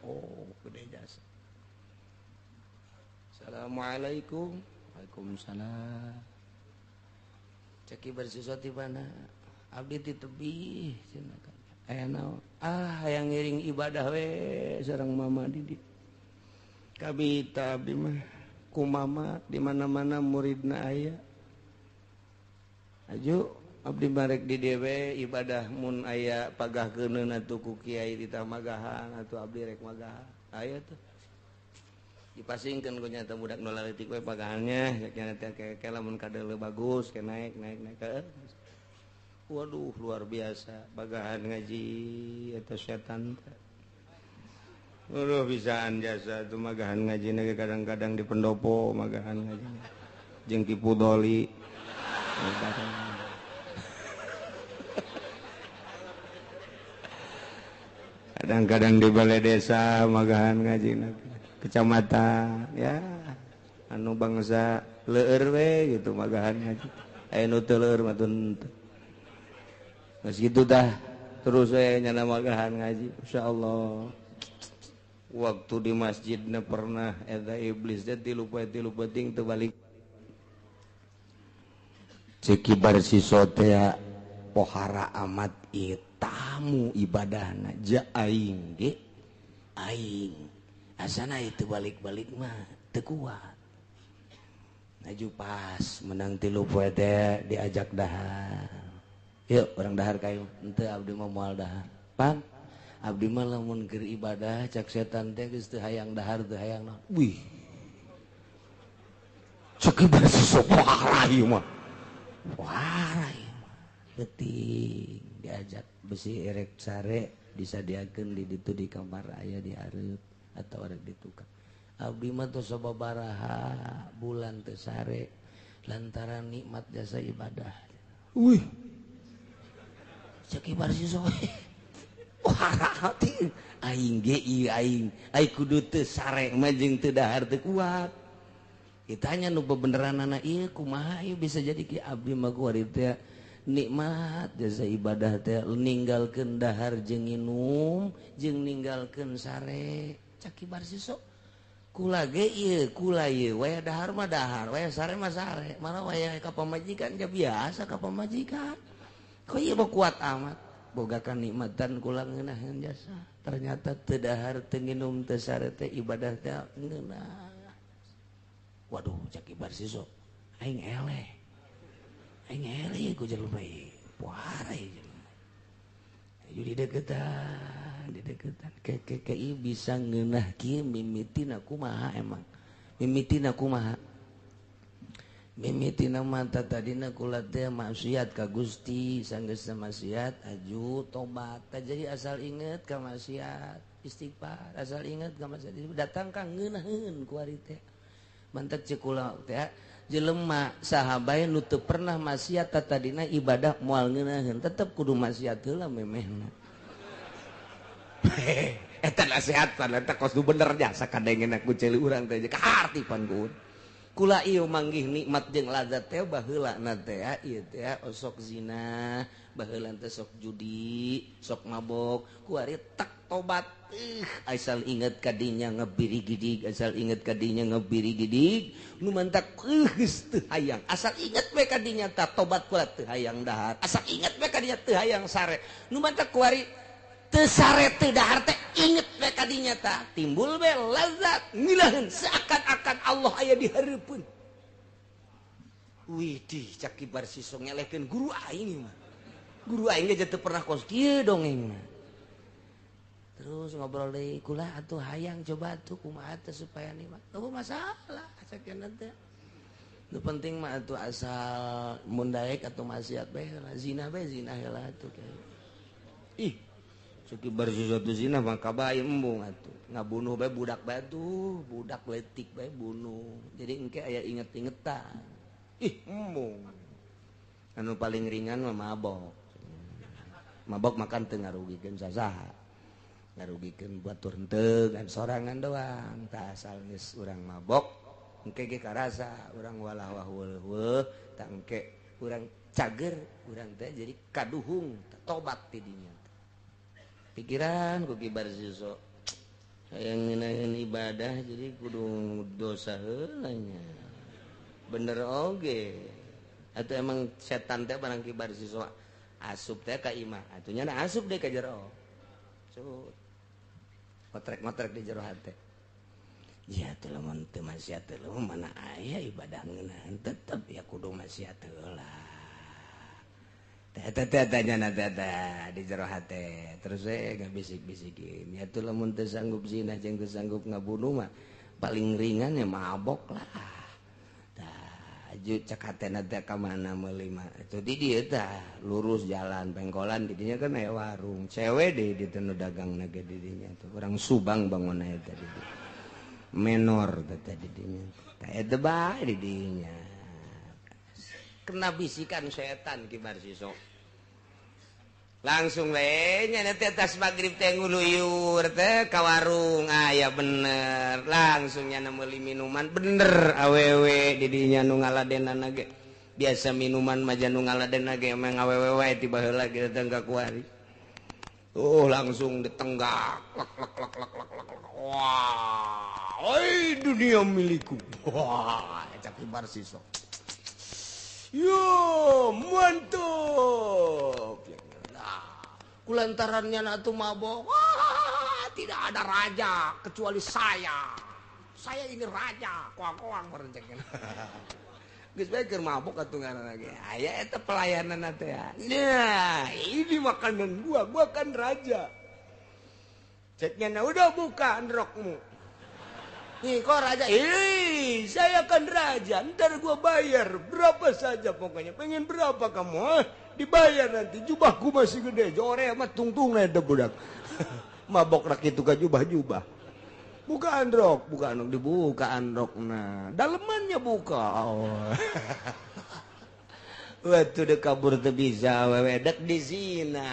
Oh gede jasa. Assalamualaikum. Waalaikumsalam. Cek Ki Barsiso ti mana? Abdi ti tebih cenah. Aya naon? Ah hayang ngiring ibadah we sareng mama didi. Kabita abdi mah ku mama di mana-mana muridna aya. Aju abdi marek di dewe ibadah mun aya pagah keuneun atuh ku kiai ditamagahan atuh abdi rek magahan. Aya tuh. Dipasingkeun ku nyata budak nu leutik we pagahannya nya teh ke lamun kadeuleu bagus ke naik naik naik ke. Waduh luar biasa bagahan ngaji eta setan teh. Waduh bisaan jasa tuh magahan ngaji ge kadang-kadang di pendopo magahan ngaji. Jeung Ki Pudoli. Kadang-kadang di balai desa magahan ngaji kecamatan ya anu bangsa leueur we gitu magahan ngaji. Aya nu teu leueur mah teu. Geus kitu tah terus we nyana magahan ngaji insyaallah. Waktu di masjidna pernah eta iblis teh tilu poe tilu peuting teu balik. Cek Ki Barsiso teh pohara amat ieu tamu ibadahna ja aing ge aing asana itu balik-balik mah teu kuat. Naju pas menang tilu poe teh diajak dahar. Yuk orang dahar kayu henteu abdi mah moal dahar. Pan Abdi mah lamun keur ibadah cak setan teh geus teu hayang dahar teu hayang naon. Wih. Cek Barsiso parah ieu mah. Parah ieu mah. Penting diajak besi erek sare disadiakeun di ditu di kamar aya di hareup atau rek di tukang. Abdi mah tos sababaraha bulan teu sare lantaran nikmat jasa ibadah. Wih. Cek Barsiso. Wah, aing ge ieu aing. Aing kudu teu sare mah jeung teu dahar teu kuat. Ditanya nu bebeneranana ieu kumaha ieu bisa jadi ki abdi mah kuari teh nikmat jasa ibadah teh ninggalkeun dahar jeung nginum jeung ninggalkeun sare. Cek Barsiso. Kula ge ieu kula ieu waya dahar mah dahar, waya sare mah sare. Mana waya ka pamajikan ja biasa ka pamajikan. Kok ieu mah kuat amat. Boga kanikmatan kula ngeunaheun jasa. Ternyata teu dahar teu nginum teu sare teh ibadah teh ngeunah. Waduh, cek Barsiso. Aing eleh. Aing eleh ku jelema ieu. Puara ieu jelema. Aju dideukeutan, dideukeutan. Ke ieu bisa ngeunah kieu mimitina kumaha emang. Mimitina kumaha? Mimitina mata tadina kula teh maksiat ka Gusti, sanggeus maksiat aju tobat. Jadi asal inget ka maksiat, istighfar, asal inget ka maksiat datang ka ngeunaheun ku ari teh. Mantak ceuk kula teh jelema saha bae nu teu pernah maksiat tadina ibadah moal ngeunaheun, tetep kudu maksiat heula memehna. Eta nasehatan eta kos nu bener jasa kadengeuna ku ceuli urang teh kaharti pan ku. Kula ieu manggih nikmat jeung lazat teh baheulana teh ieu teh osok zina, baheula teh sok judi, sok mabok, kuari tak tobat. Asal inget kadinya ngebiri gidig, asal inget kadinya ngebiri gidig, nu mantak geus teu hayang. Asal inget we kadinya tah tobat kula teu hayang dahar. Asal inget we kadinya teu hayang sare. Nu mantak kuari teu sare teu dahar teh inget we kadinya tah timbul we lazat ngilaheun seakan-akan Allah aya di hareupeun. Widih cak Ki Barsiso ngelehkeun guru aing mah. Guru aing ge teu pernah kos kieu dongeng mah. Terus ngobrol deui kula atuh hayang coba atuh kumaha teh supaya nikmat. Eueuh masalah sakeuna teh. Nu penting mah atuh asal mun daek atuh maksiat bae heula, zina bae zina heula atuh. Ih, Ki Barsiso teh zina mah kabae embung atuh. Ngabunuh bae budak bae tuh, budak leutik bae bunuh. Jadi engke aya inget-ingetan. Ih, embung. Anu paling ringan mah mabok. Mabok makan teu ngarugikeun sasaha. Ngarugikeun batur henteu ngan sorangan doang. Tah asal geus urang mabok, engke ge karasa urang walah wah heueuh, tah engke urang cager, urang teh jadi kaduhung, tobat ti dinya. Pikiran ku Ki Barsiso hayang ngeunaheun ibadah jadi kudu dosa heula nya. Bener oge. Atuh emang setan teh barang Ki Barsiso asup teh ka imah. Atuh nya asup deui ka jero. Cut. Ngotrek-ngotrek di jero hate. Ya atuh lamun teu maksiat heula mana aya ibadah ngeunaheun tetep ya kudu maksiat heula. Tanya di jero hate terus saya ngabisik-bisikin ya tuh lamun teu sanggup zina jeung teu sanggup ngabunuh mah paling ringan ya mabok lah. Tah aju cek hatena teh ka mana meuli mah itu di dieu tah lurus jalan pengkolan di dinya kan aya warung cewek deui di teu nu dagangna ge di dinya tuh urang Subang bangunna eta di dieu menor teh di dinya tah eta bae di dinya. Kena bisikan setan Ki Barsiso. Langsung we nya teh atas magrib teh nguluyur teh ka warung. Ah ya bener. Langsung nya meuli minuman bener awewe di dinya nu ngaladenana ge. Biasa minuman mah nu ngaladenana ge emang awewe wae ti baheula ge datang ka kuari. Oh langsung ditenggak lek lek lek lek lek lek. Wah, oi dunia milikku. Wah, eta Ki Barsiso. Yo, mantap. Nah, kulantarannya atuh mabok. Wah, tidak ada raja kecuali saya. Saya ini raja. Koang-koang merencengkeun. Geus bae keur mabok atuh ngaranna ge. Aya eta pelayanan teh. Nah, ini makanan gua, gua kan raja. Ceknya nah, udah buka androkmu. Nih kok raja, ih saya kan raja, ntar gua bayar berapa saja pokoknya. Pengen berapa kamu? Ah, dibayar nanti. Jubahku masih gede, jore mah tungtung eta budak. Mabok rak itu ka jubah-jubah. Buka androk, dibuka androk. Nah, dalemannya buka. Oh. Waktu dek kabur teu bisa, wewe dek di zina.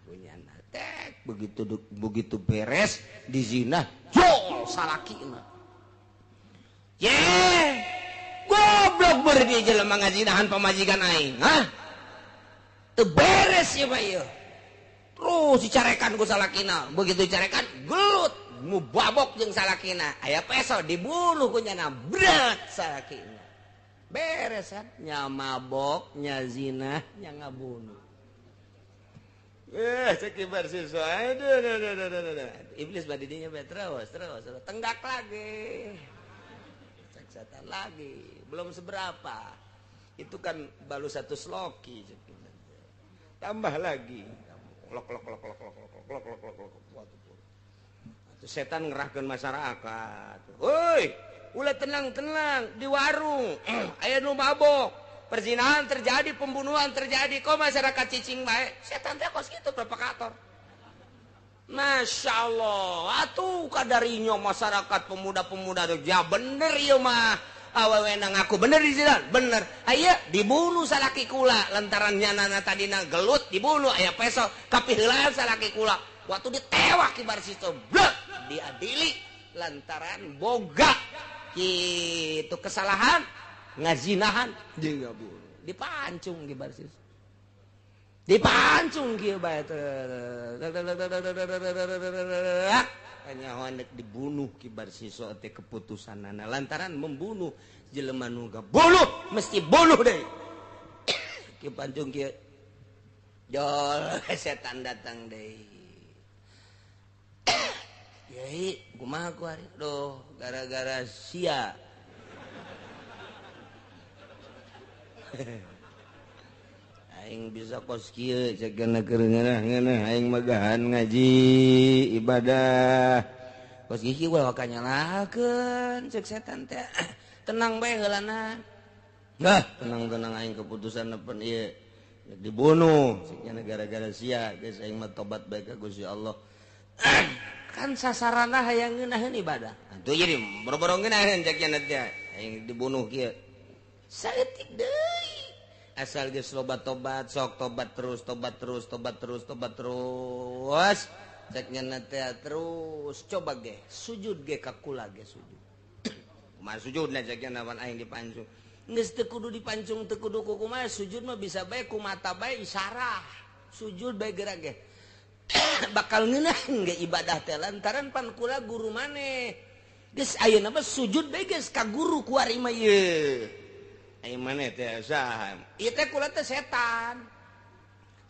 Punya tek begitu begitu beres di zina, jol salakina. Ye, goblok berde jelema ngazinahan pamajikan aing, hah? Teu beres ieu mah ieu. Terus dicarekan ku salakina, begitu dicarekan gelut, mu babok jeung salakina, aya peso dibunuh ku nyana, berat salakina. Beres kan, nya mabok, nya zina, nya ngabunuh. Cek kibar siswa, aduh, aduh, aduh, aduh, aduh. Iblis badidinya be terus, terus, terus, tenggak lagi, cek setan lagi, belum seberapa, itu kan baru satu sloki, tambah lagi. Lok lok lok lok lok lok lok lok lok lok. Itu setan ngerahkeun masyarakat. Woi, ulah tenang-tenang di warung, aya nu mabok, perzinahan terjadi, pembunuhan terjadi, kok masyarakat cicing bae? Setan teh kos kitu provokator. Masya Allah, atuh kadarinya masyarakat pemuda-pemuda tuh, ya bener ieu mah. Awewe ngaku bener di sini, bener. Aya dibunuh salaki kula lantaran nyanana tadina gelut dibunuh aya peso kapiheulaan salaki kula. Waktu ditewak kibar situ, blek diadili lantaran boga kitu kesalahan ngazinahan jeung ngabunuh. Dipancung kibar situ. Dipancung kieu bae kanyahoan dek dibunuh kibar siswa teh keputusanana lantaran membunuh jelema nu bunuh mesti bunuh deh. Ki pancung kieu jol setan datang deui. Yai kumaha ku ari duh gara-gara sia. Aing bisa kos kieu cek keur ngeunah-ngeunah aing magahan ngaji ibadah. Kos kieu ulah waka nyalakeun cek setan teh. Tenang bae heulana. Nah, tenang-tenang aing keputusan nepen ieu dibunuh cek nya gara-gara sia geus aing mah tobat bae ka Gusti Allah. Kan sasarana hayang ngeunaheun ibadah. Atuh jadi boro-boro ngeunaheun cek nya teh aing dibunuh kieu. Saeutik deui. Asal geus loba tobat, sok tobat terus, tobat terus, tobat terus, tobat terus. Cek nya teh terus coba ge sujud ge ka kula ge sujud. Kumaha sujudna cek nya nawan aing dipancung. Geus teu kudu dipancung teu kudu ku kumaha sujud mah bisa bae ku mata bae isarah. Sujud bae gerak ge. Bakal ngeunah ge ibadah teh lantaran pan kula guru maneh. Geus ayeuna mah sujud bae geus ka guru ku ari mah ieu. Aing maneh teh saha? Ieu teh kula teh setan.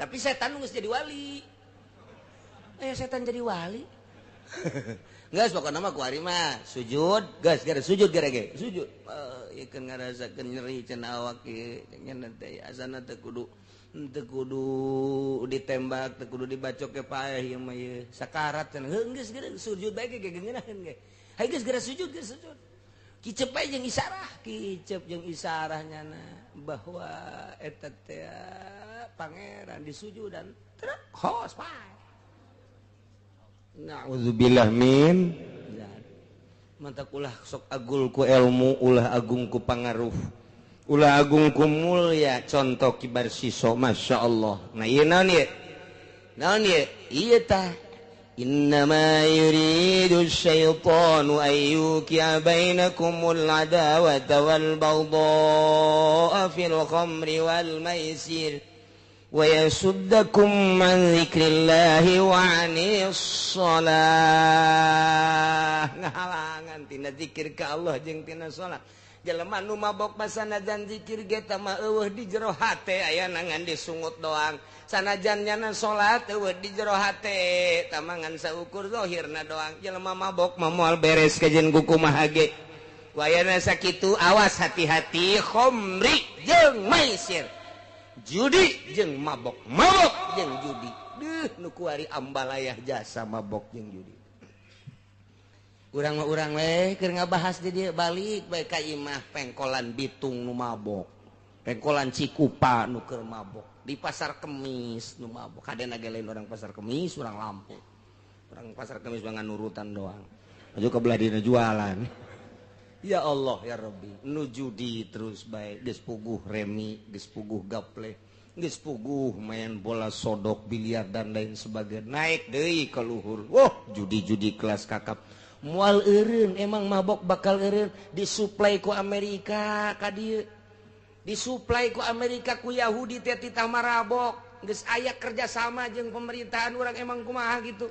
Tapi setan geus jadi wali. Setan jadi wali. Geus pokona mah ku ari mah sujud, geus gara sujud gara ge. Sujud. Ieu keun ngarasakeun nyeri cenah awak ieu nya teh asana teh kudu teu kudu ditembak, teu kudu dibacok ke paeh ieu mah ieu. Sakarat cenah. Heuh geus gara sujud bae ge ngeunaheun ge. Hayu geus gara sujud, geus sujud. Kicep bae jeung isarah, kicep jeung isarah nyana bahwa eta teh pangeran disujudan trek hos pae. Na'udzubillah min mantak ulah sok agul ku ilmu, ulah agung ku pangaruh, ulah agung ku mulya. Contoh kibar siso, Masya Allah. Nah ieu naon ieu? Naon ieu? Ieu tah innama yuridu syaitanu an yuqi'a bainakumul adawata wal baghdha'a fil khamri wal maisir wa yasuddakum an dzikrillahi wa 'anis shalah. Ngahalangan tina zikir ka Allah jeung tina salat. Jelema nu mabok mah sanajan zikir ge tah mah eueuh di jero hate aya ngan disungut doang. Sanajan nyana salat eueuh di jero hate tah mah ngan saukur zahirna doang. Jelema mabok mah moal beres kajen ku kumaha ge. Wayana sakitu awas hati-hati khomri jeung maisir. Judi jeung mabok, mabok jeung judi. Deuh nu kuari ambalayah jasa mabok jeung judi. Urang mah urang we keur ngabahas di dieu balik bae ka imah pengkolan Bitung nu mabok. Pengkolan Cikupa nu keur mabok. Di Pasar Kemis nu mabok. Kadena ge lain orang Pasar Kemis, orang Lampung. Orang Pasar Kemis mah nurutan doang. Maju ke belah dina jualan. Ya Allah ya Rabbi, nu judi terus bae geus puguh remi, geus puguh gaple, geus puguh main bola sodok, biliar dan lain sebagainya. Naik deui ka luhur. Wah, judi-judi kelas kakap. Moal eureun emang mabok bakal eureun disuplai ku Amerika ka dieu. Disuplai ku Amerika ku Yahudi teh titah marabok. Geus aya kerjasama jeung pemerintahan urang emang kumaha gitu.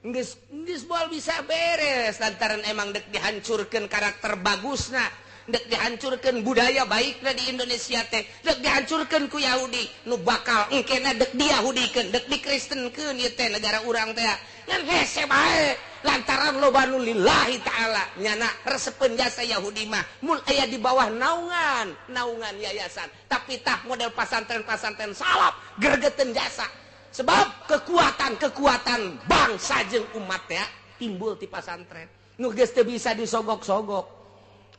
Geus geus moal bisa beres lantaran emang dek dihancurkeun karakter bagusna, dek dihancurkeun budaya baikna di Indonesia teh, dek dihancurkeun ku Yahudi nu bakal engkena dek diyahudikeun, dek dikristenkeun ieu teh negara urang teh. Ngan hese bae lantaran loba nu lillahi ta'ala nyana resepeun jasa Yahudi mah mun aya di bawah naungan, naungan yayasan. Tapi tah model pasantren-pasantren salaf gregeteun jasa. Sebab kekuatan-kekuatan bangsa jeung umat ya timbul ti pasantren. Nu geus teu bisa disogok-sogok.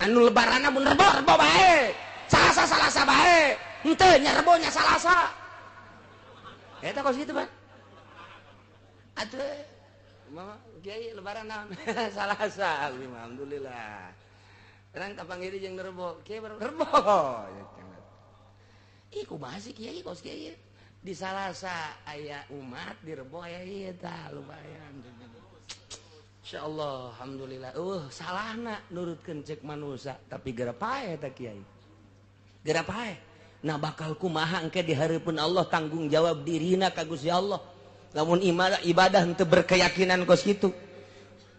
Anu lebaranna mun rebo-rebo bae. Salasa-salasa bae. Henteu nya rebo nya salasa. Eta kos kitu, Pak. Atuh mama kiai lebaran naon? Salasa. Alhamdulillah. Urang tapanggih jeung rebo. Kiai rebo. Ih kumaha sih kiai kos kiai? Di Salasa aya umat di Rebo aya ieu tah lumayan. Insyaallah alhamdulillah. Salahna nurutkeun cek manusia tapi geura pae eta kiai. Geura pae. Nah bakal kumaha engke di hareupeun Allah tanggung jawab dirina ka Gusti Allah. Lamun ibadah henteu berkeyakinan kos kitu.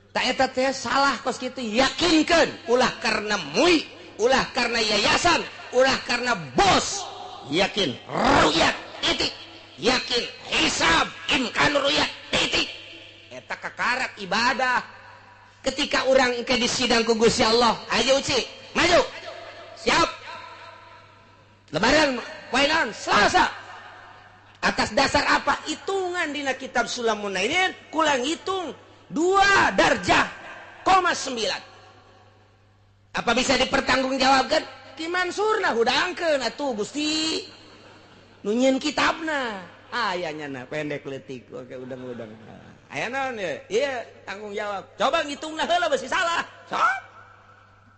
Ta eta teh salah kos kitu, yakinkeun ulah karena mui, ulah karena yayasan, ulah karena bos. Yakin ru'yat titik, yakin hisab imkan ru'yat titik. Eta kakarak ibadah. Ketika urang engke disidang ku Gusti Allah, ayo uci, maju. Siap. Lebaran poe naon? Selasa. Atas dasar apa? Hitungan dina kitab Sulamun Nainin kurang hitung 2 darjah 0,9. Apa bisa dipertanggungjawabkan? Ki Mansurna hudangkeun atuh Gusti. Nu nyieun kitabna. Aya nyana pendek leutik oke udang-udang. Aya naon ye? Ieu tanggung jawab. Coba ngitungna heula beusi salah. Sok.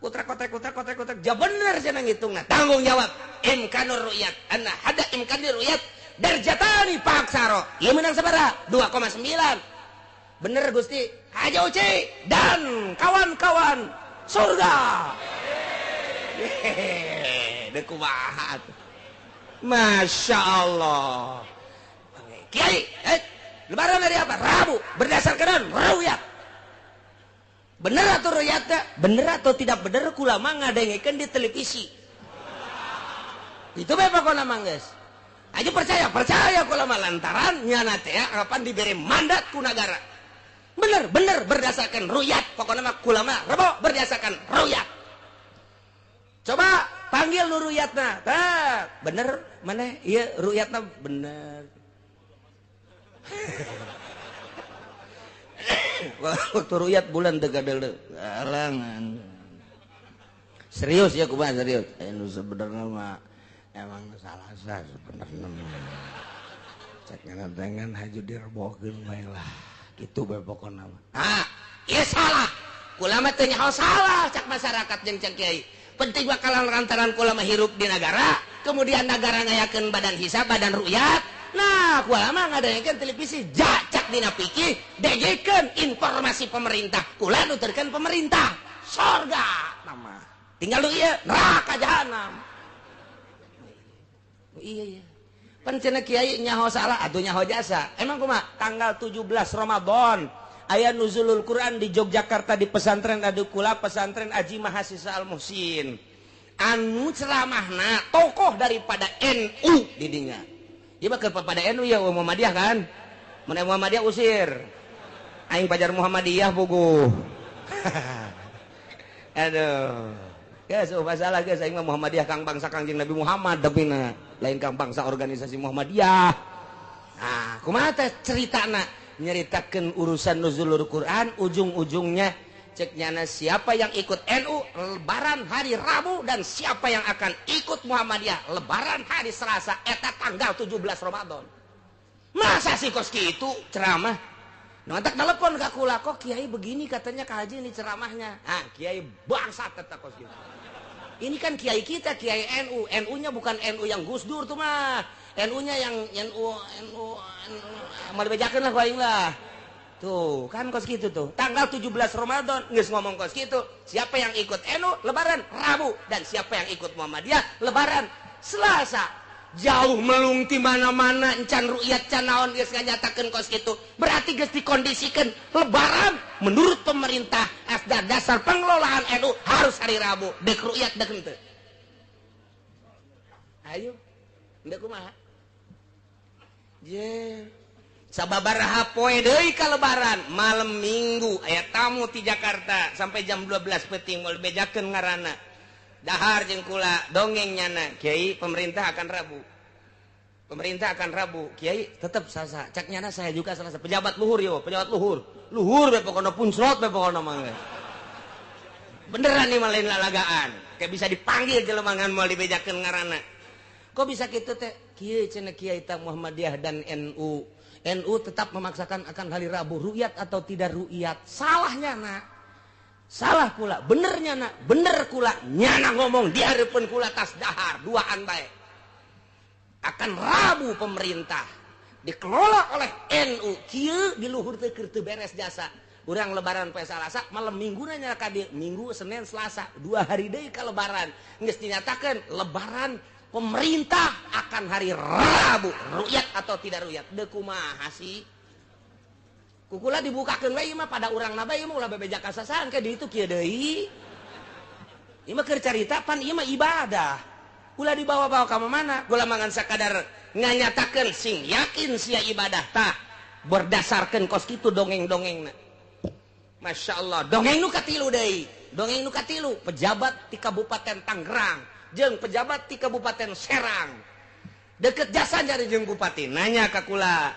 Kutrek kotrek kutrek kotrek kotrek. Ja bener cenah ngitungna. Tanggung jawab. Imkanur ru'yat. Anna hada imkanur ru'yat darjatani paksaro. Ieu menang sabaraha? 2,9. Bener Gusti. Haja Uci dan kawan-kawan surga. Hehehe, deuk kumaha atuh. Masya Allah. Kiai, lebaran hari apa? Rabu. Berdasarkan ru'yat. Bener atau ru'yatnya? Bener atau tidak bener kulama ngadengekeun di televisi. Itu bae pokona mah geus. Aja percaya, percaya kulama lantaran nyana teh kapan diberi mandat ku nagara. Bener, bener berdasarkan ru'yat. Pokona mah kulama rebo berdasarkan ru'yat. Coba panggil nu ru'yatna. Tah, bener maneh? Ieu ru'yatna bener. Waktu ru'yat bulan teu gadeuleu. Alangan. Serius ya kumaha serius? Nu sebenarnya mah emang salah sah sebenarnya mah. Cek ngadangan haju direbokeun bae lah. Kitu bae pokona mah. Ah, ieu salah. Kulama teu nyaho salah cak masyarakat jeung cek kiai. Penting bakalan lantaran kulama hirup di negara, kemudian negara ngayakeun badan hisab, badan ru'yat. Nah, kulama ngadangekeun televisi jacak dina pikir, dengekeun informasi pemerintah. Kula nuturkeun pemerintah. Sorga nama. Tinggal lu ieu neraka jahanam. Iya iya. Pan cenah kiai nyaho salah atuh nyaho jasa. Emang kumaha? Tanggal 17 Ramadan aya nuzulul Quran di Yogyakarta di pesantren Adukula, pesantren Aji Mahasiswa Al Muhsin. Anu ceramahna tokoh daripada NU di dinya. Ieu mah keur pada NU ya Muhammadiyah kan? Mun Muhammadiyah usir. Aing pajar Muhammadiyah puguh. Aduh. Geus masalah geus aing mah Muhammadiyah kang bangsa Kangjeng Nabi Muhammad depina. Lain kang bangsa organisasi Muhammadiyah. Nah, kumaha teh ceritana? Nyeritakeun urusan nuzulul Quran, ujung-ujungnya cek nyana siapa yang ikut NU lebaran hari Rabu dan siapa yang akan ikut Muhammadiyah lebaran hari Selasa eta tanggal 17 Ramadan. Masa sih kos kitu ceramah? Nu entak telepon ka kula, kok kiai begini katanya ka haji ini ceramahnya. Ah, kiai bangsat eta kos kitu. Ini kan kiai kita, kiai NU. NU-nya bukan NU yang Gus Dur tuh mah. NU-nya yang NU NU NU mau dibejakeun lah ku aing lah. Tuh, kan kos gitu tuh. Tanggal 17 Ramadan geus ngomong kos gitu. Siapa yang ikut NU lebaran Rabu dan siapa yang ikut Muhammadiyah lebaran Selasa. Jauh melung ti mana-mana encan rukyat can naon geus nganyatakeun kos kitu. Berarti geus dikondisikan lebaran menurut pemerintah asda dasar pengelolaan NU harus hari Rabu. Dek rukyat dek henteu. Ayo, henteu kumaha? Je. Sababaraha poe deui ka lebaran, malam Minggu aya tamu ti Jakarta sampai jam 12 peuting moal bejakeun ngaranna. Dahar jeung kula dongeng nyana, kiai pemerintah akan Rabu. Pemerintah akan Rabu, kiai tetep Selasa. Cak nyana saya juga Selasa. Pejabat luhur yo, pejabat luhur. Luhur be pokona puncrot be pokona mah. Beneran nih mah lain lalagaan. Kayak bisa dipanggil jelema ngan moal dibejakeun ngaranna. Kok bisa kitu teh? Kieu cenah kiai ta Muhammadiyah dan NU. NU tetap memaksakan akan hari Rabu, rukyat atau tidak rukyat. Salahnya nak. Salah kula, benernya nak, bener kula. Nyana ngomong di hareupeun kula tas dahar, duaan bae. Akan Rabu pemerintah dikelola oleh NU. Kieu di luhur teh keur teu beres jasa. Urang lebaran poe Salasa, malam Minggu nya ka dieu, Minggu, Senin, Selasa, 2 hari deui ka lebaran. Geus dinyatakeun lebaran pemerintah akan hari Rabu, rukyat atau tidak rukyat. Deu kumaha sih? Kukula dibukakeun we ieu mah pada urang na bae ieu mah ulah bebeja kasasahan ke ditu kieu deui. Ieu mah keur carita pan ieu mah ibadah. Ulah dibawa-bawa ka mana? Gula mangan sakadar nganyatakeun sing yakin sia ibadah tah berdasarkeun kos kitu dongeng-dongengna. Masya Allah, dongeng nu katilu deui. Dongeng nu katilu pejabat di Kabupaten Tangerang jeung pejabat di Kabupaten Serang. Deket jasa nyari jeung bupati, nanya ka kula.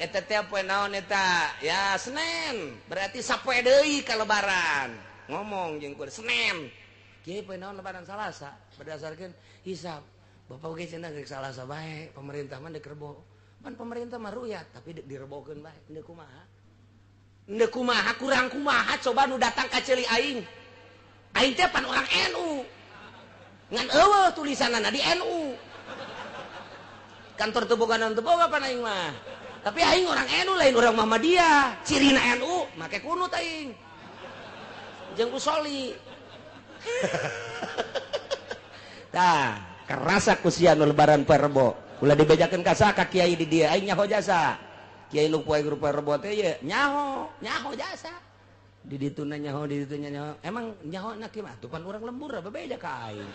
Eta teh poe naon eta? Ya Senin. Berarti sapoe deui ka lebaran. Ngomong jeung kula Senin. Kieu poe naon lebaran Salasa? Berdasarkeun hisab. Bapak oge cenah geus Salasa bae, pemerintah mah deuk rebo. Pan pemerintah mah rukyat, tapi deuk direbokeun bae. Henteu kumaha? Henteu kumaha kurang kumaha coba nu datang ka ceuli aing. Aing teh pan orang NU. Ngan eueuh tulisanana di NU. Kantor teu boga naon teu boga pan aing mah. Tapi aing orang NU lain orang Muhammadiyah. Cirina NU make kunut aing. Jeung usoli. Tah, kerasa ku sia nu lebaran poe Rebo. Ulah dibejakeun ka saha ka kiai di dieu aing nyaho jasa. Kiai nu poe Rebo teh ye nyaho, nyaho jasa. Di dituna nyaho, di ditunya nyaho. Emang nyaho na kieu mah atuh pan urang lembur bebeja ka aing.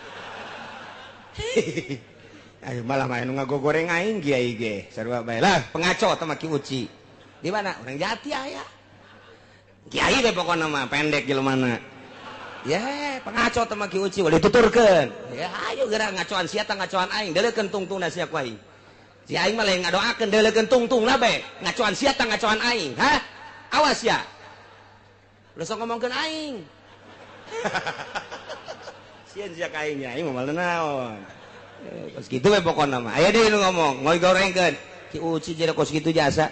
Ayo malah main ngagogoreng aing kiai ge. Sarua bae lah pengaco teh mah Ki Uci. Di mana? Urang Jati aya. Kiai we pokona mah pendek jelemana. Ya, pengaco teh mah Ki Uci ulah dituturkeun. Ya ayo geura ngacoan sia tah ngacoan aing, deuleukeun tungtungna sia ku aing. Si aing mah lain ngadoakeun deuleukeun tungtungna bae. Ngacoan sia tah ngacoan aing, hah? Awas ya. Ulah sok ngomongkeun aing. Sieun sia ka aing nya, aing mah naon. Kos kitu we pokona mah. Aya deui nu ngomong, moal gorengkeun. Ki Uci jadi kos kitu jasa.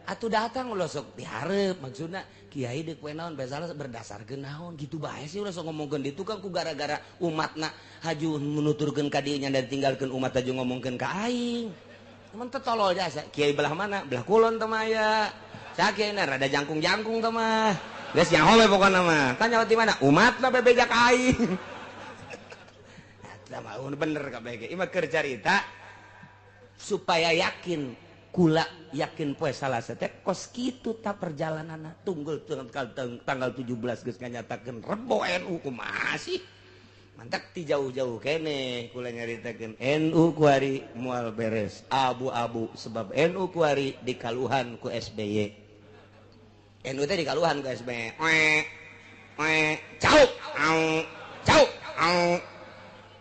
Atuh datang ulah sok dihareup maksudna kiai deuk poe naon bae salah berdasarkeun naon gitu bae sih ulah sok ngomongkeun ditu kan ku gara-gara umatna haju menuturkeun ka dieu nya dan tinggalkeun umat haju ngomongkeun ka aing. Mun teh tolol jasa. Kiai belah mana? Belah kulon teh mah aya. Sakieu rada jangkung-jangkung teh mah. Geus nyaho we pokona mah. Tanya ti mana? Umatna bebeja ka aing. Eta mah bener kabeh ge. Ieu mah keur carita supaya yakin kula yakin poe Salasa teh kos kitu ta perjalananna tunggul tanggal 17 geus nganyatakeun Rebo NU kumaha sih? Mantak ti jauh-jauh keneh kula nyaritakeun NU kuari moal beres abu-abu sebab NU kuari dikaluhan ku SBY. NU teh dikaluhan ku SBY. Oe oe cau au cau au.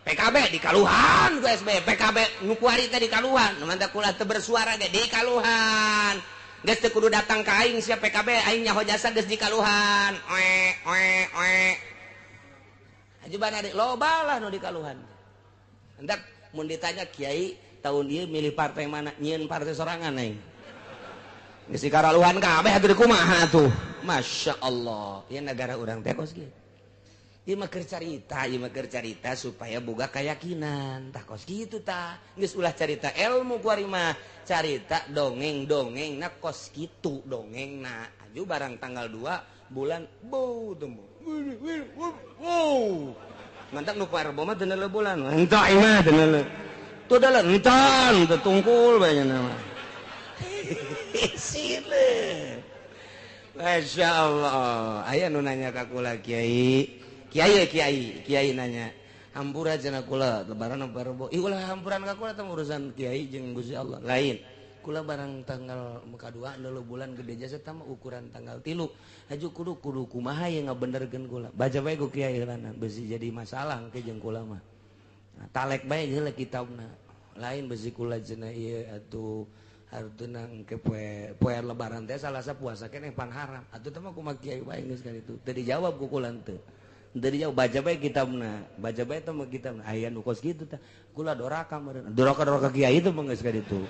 PKB dikaluhan ku SBY, PKB nu kuari teh dikaluhan, nu mantap kula teu bersuara ge dikaluhan. Geus teu kudu datang ka aing sia PKB, aing nyaho jasa geus dikaluhan. Oe oe oe. Ajuban adik loba lah nu dikaluhan. Hendak mun ditanya kiai tahun ieu milih partai mana, nyieun partai sorangan aing. Geus dikaraluhan kabeh atuh kumaha atuh. Masya Allah, ieu negara urang teh kos kieu. Ieu mah keur carita, ieu mah keur carita supaya boga keyakinan. Tah kos kitu tah. Geus ulah carita ilmu kuari mah, carita dongeng-dongengna kos kitu dongengna. Aju barang tanggal 2 bulan bau temu. Wow. Mantak nu poe Rebo mah teu neuleuh bulan. Henteu aing mah teu neuleuh. Tuh dalah encan teu tungkul bae nya mah. Sile. Masya Allah. Aya nu nanya ka kula kiai. Kiai kiai kiai nanya, hampura cenah kula lebaran apa Rebo? Ih ulah hampuran ka kula teh urusan kiai jeung Gusti Allah. Lain. Kula barang tanggal kadua neuleuh bulan gede jasa tah ukuran tanggal 3. Haju kudu kudu kumaha ye ngabenerkeun kula. Baca bae ku kiai heulana besi jadi masalah engke jeung kula mah. Nah, talek bae heula kitabna. Lain besi kula cenah ieu atuh hartuna engke poe poe lebaran teh salasa puasa keneh pan haram. Atuh teh mah kumaha kiai bae geus ka ditu. Teu dijawab ku kula teu. Dari jauh baca bae kitabna, baca bae teh mah kitabna. Aya nu kos kitu tah. Kula doraka meureun. Doraka-doraka kiai teh mah geus ka ditu.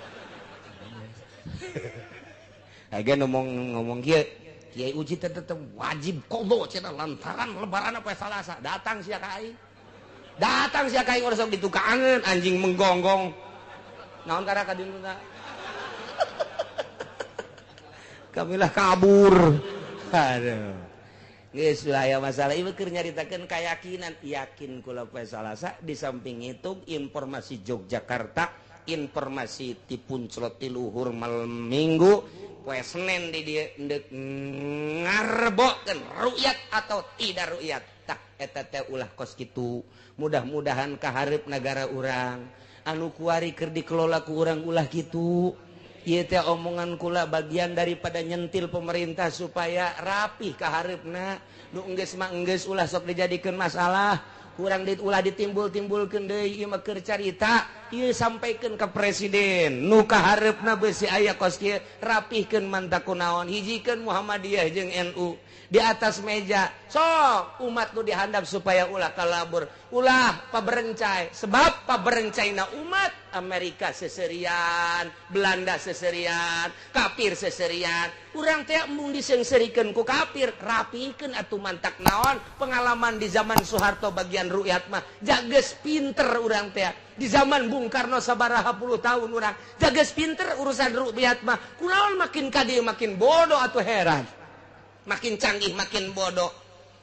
Aya ngomong kieu, kiai uji teh tetep wajib qadha cenah lantaran lebaran poe Salasa. Datang sia ka aing. Datang sia ka aing ulah sok ditukangeun anjing menggonggong. Naon karena ka dieu Kamilah kabur. Aduh. Geus aya masalah ieu keur nyaritakeun keyakinan, yakin kula poe Salasa. Di samping itu informasi Yogyakarta, informasi ti Punclot ti luhur malam Minggu poe Senin di dieu endek ngarebokeun rukyat atau tidak rukyat. Tah eta teh ulah kos kitu. Mudah-mudahan kaharep nagara urang anu kuari keur dikelola ku urang ulah kitu. Ieu teh omongan kula bagian daripada nyentil pemerintah supaya rapih kaharepna. Nu enggeus mah enggeus ulah sok dijadikeun masalah, kurang ulah ditimbul-timbulkeun deui. Ieu mah keur carita, ieu sampaikeun ka presiden. Nu kaharepna beusi aya kos kieu, rapihkeun mantak kunaon, hijikeun Muhammadiyah jeung NU di atas meja. Sok umat nu dihandap supaya ulah kalabur, ulah paberencai. Sebab paberencaina umat Amerika seserian, Belanda seserian, kafir seserian. Urang teh embung diseungseurikeun ku kafir, rapikeun atuh mantak naon. Pengalaman di zaman Soeharto bagian rukyat mah jages pinter urang teh. Di zaman Bung Karno sabaraha puluh tahun urang jages pinter urusan rukyat mah. Kunaon makin ka dieu makin bodoh atuh heran. Makin canggih makin bodoh.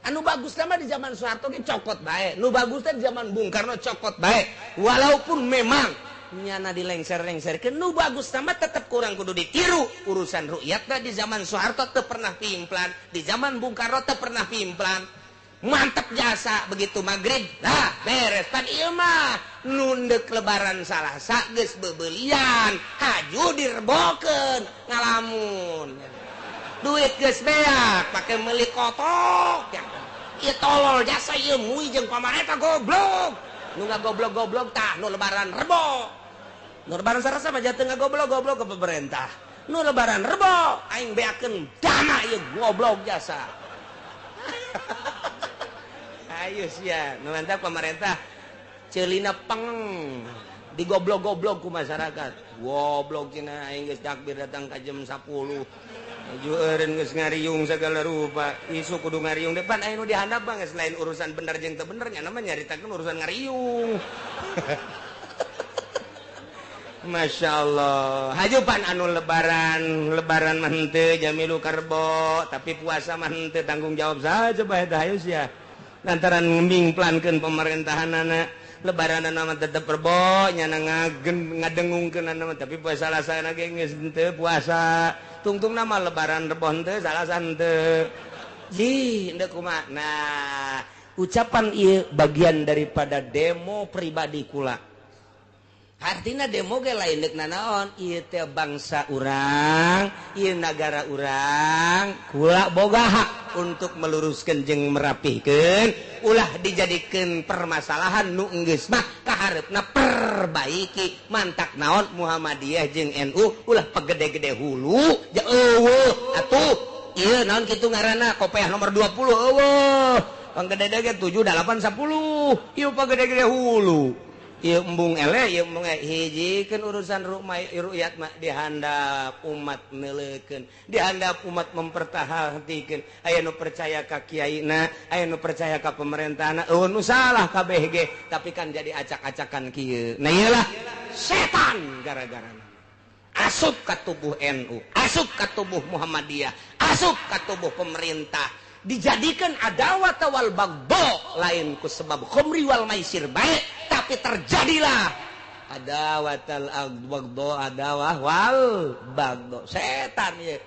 Anu bagus mah di zaman Soeharto ge cokot bae. Nu bagus teh di zaman Bung Karno cokot bae. Walaupun memang nyana dilengser-lengserkeun, nu bagus mah tetep kurang kudu ditiru. Urusan rukyatna di zaman Soeharto teu pernah pimplan, di zaman Bung Karno teu pernah pimplan. Mantep jasa begitu maghrib, dah beres. Pan ieu mah nundek lebaran Salasa geus beubeulian, haju direbokeun ngalamun. Duit geus beak pake meuli kotok. Ieu tolol jasa ieu mui jeung pamarentah goblok. Nu ngagoblok-goblok tah nu lebaran rebo. Nu lebaran Salasa mah jatuh ngagoblok-goblok ke pemerintah. Nu lebaran rebo aing beakeun dana ieu goblok jasa. Ayo sia, nu mantap pemerintah ceulina peng digoblok-goblok ku masyarakat. Goblok cenah aing geus takbir datang ka jam 10. Aju eureun geus ngariung segala rupa. Isu kudu ngariung depan aya nu dihandap bang selain urusan bener jeung teu bener nya mah nyaritakeun urusan ngariung. Masya Allah. Hajupan anu lebaran, lebaran mah henteu jamilu karbo, tapi puasa mah henteu tanggung jawab saja bae teh hayu sia. Lantaran ngembingplankeun pemerintahanana, lebaranana mah tetep rebo, nyana ngadengungkeunana mah tapi puasa Salasa ge geus henteu puasa. Tungtungna mah lebaran rebo henteu, Salasa henteu. Ji, henteu kumaha. Nah, ucapan ieu bagian daripada demo pribadi kula. Artinya demo ge lain deuk nanaon, ieu teh bangsa urang, ieu nagara urang, kula boga hak. untuk meluruskan jeung merapihkeun, ulah dijadikeun permasalahan nu geus mah kahareupna perbaiki. Mantak naon Muhammadiyah jeung NU ulah pegede-gede hulu ja eueuh atuh ieu naon kitu ngaranna kopeah nomor 20 eueuh panggede-gede 7 8 10 ieu pagede-gede hulu ieu embung eleh ieu embung hijikeun urusan ru'yat mah dihandap umat neuleukeun, dihandap umat mempertahankeun. Aya nu percaya ka kiaina, aya nu percaya ka pemerintahna, eueuh nu salah kabeh ge, tapi kan jadi acak-acakan kieu. Nah ieulah setan gara-garana asup ka tubuh NU, asup ka tubuh Muhammadiyah, asup ka tubuh pemerintah, dijadikan adawat wal bagdo lain ku sebab khamri wal maisir baik, tapi terjadilah adawatal bagdo, adawah wal bagdo. Setan ye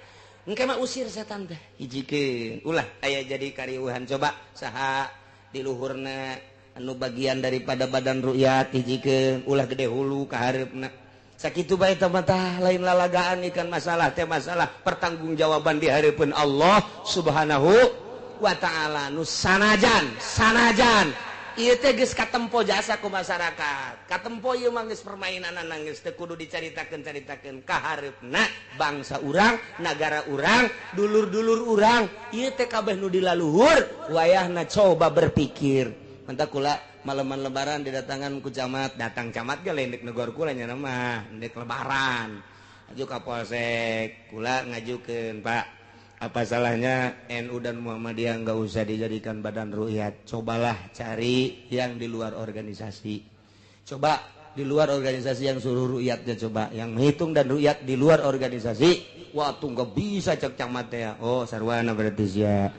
engke mah usir setan teh hijikeun, ulah aya jadi kariuhan. Coba saha di luhurna anu bagian daripada badan ru'yat hijikeun, ulah gede hulu ka hareupna. Sakitu bae teh mah lain lalagaan ikan masalah teh masalah pertanggungjawaban di hareupeun Allah Subhanahu wa ta'ala. Nu sanajan sanajan ieu teh geus katempo jasa ku masyarakat, katempo ieu mah geus permainanana geus teu kudu dicaritakeun-caritakeun. Kahareupna bangsa urang, nagara urang, dulur-dulur urang ieu teh kabeh nu dilaluhur wayahna coba berpikir. Mantak kula malaman lebaran didatangan ku camat, datang camat ge lain dek negor kula nya mah dek lebaran aju ka polsek kula ngajukeun, Pak, apa salahnya NU dan Muhammadiyah nggak usah dijadikan badan ru'yat, cobalah cari yang di luar organisasi, coba di luar organisasi yang suruh ru'yatnya, coba yang menghitung dan ru'yat di luar organisasi. Waktu nggak bisa cek camat ya, oh sarwana berarti sia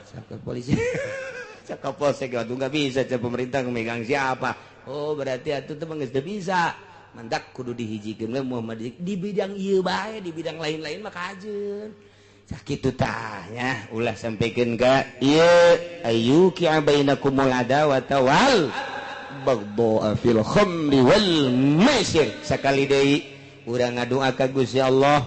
cek polisi cek polsek waktu nggak bisa cek pemerintah megang siapa, oh berarti atuh teh geus teu bisa. Mantak kudu dihijikeun we Muhammadiyah di bidang ieu bae, di bidang lain-lain mah kajeun. Sakitu tah nya, ulah sampaikan ka ieu ayyuki bainakumul adawata wal baghdha fil khamri wal maisir. Sakali deui urang ngadua ka Gusti Allah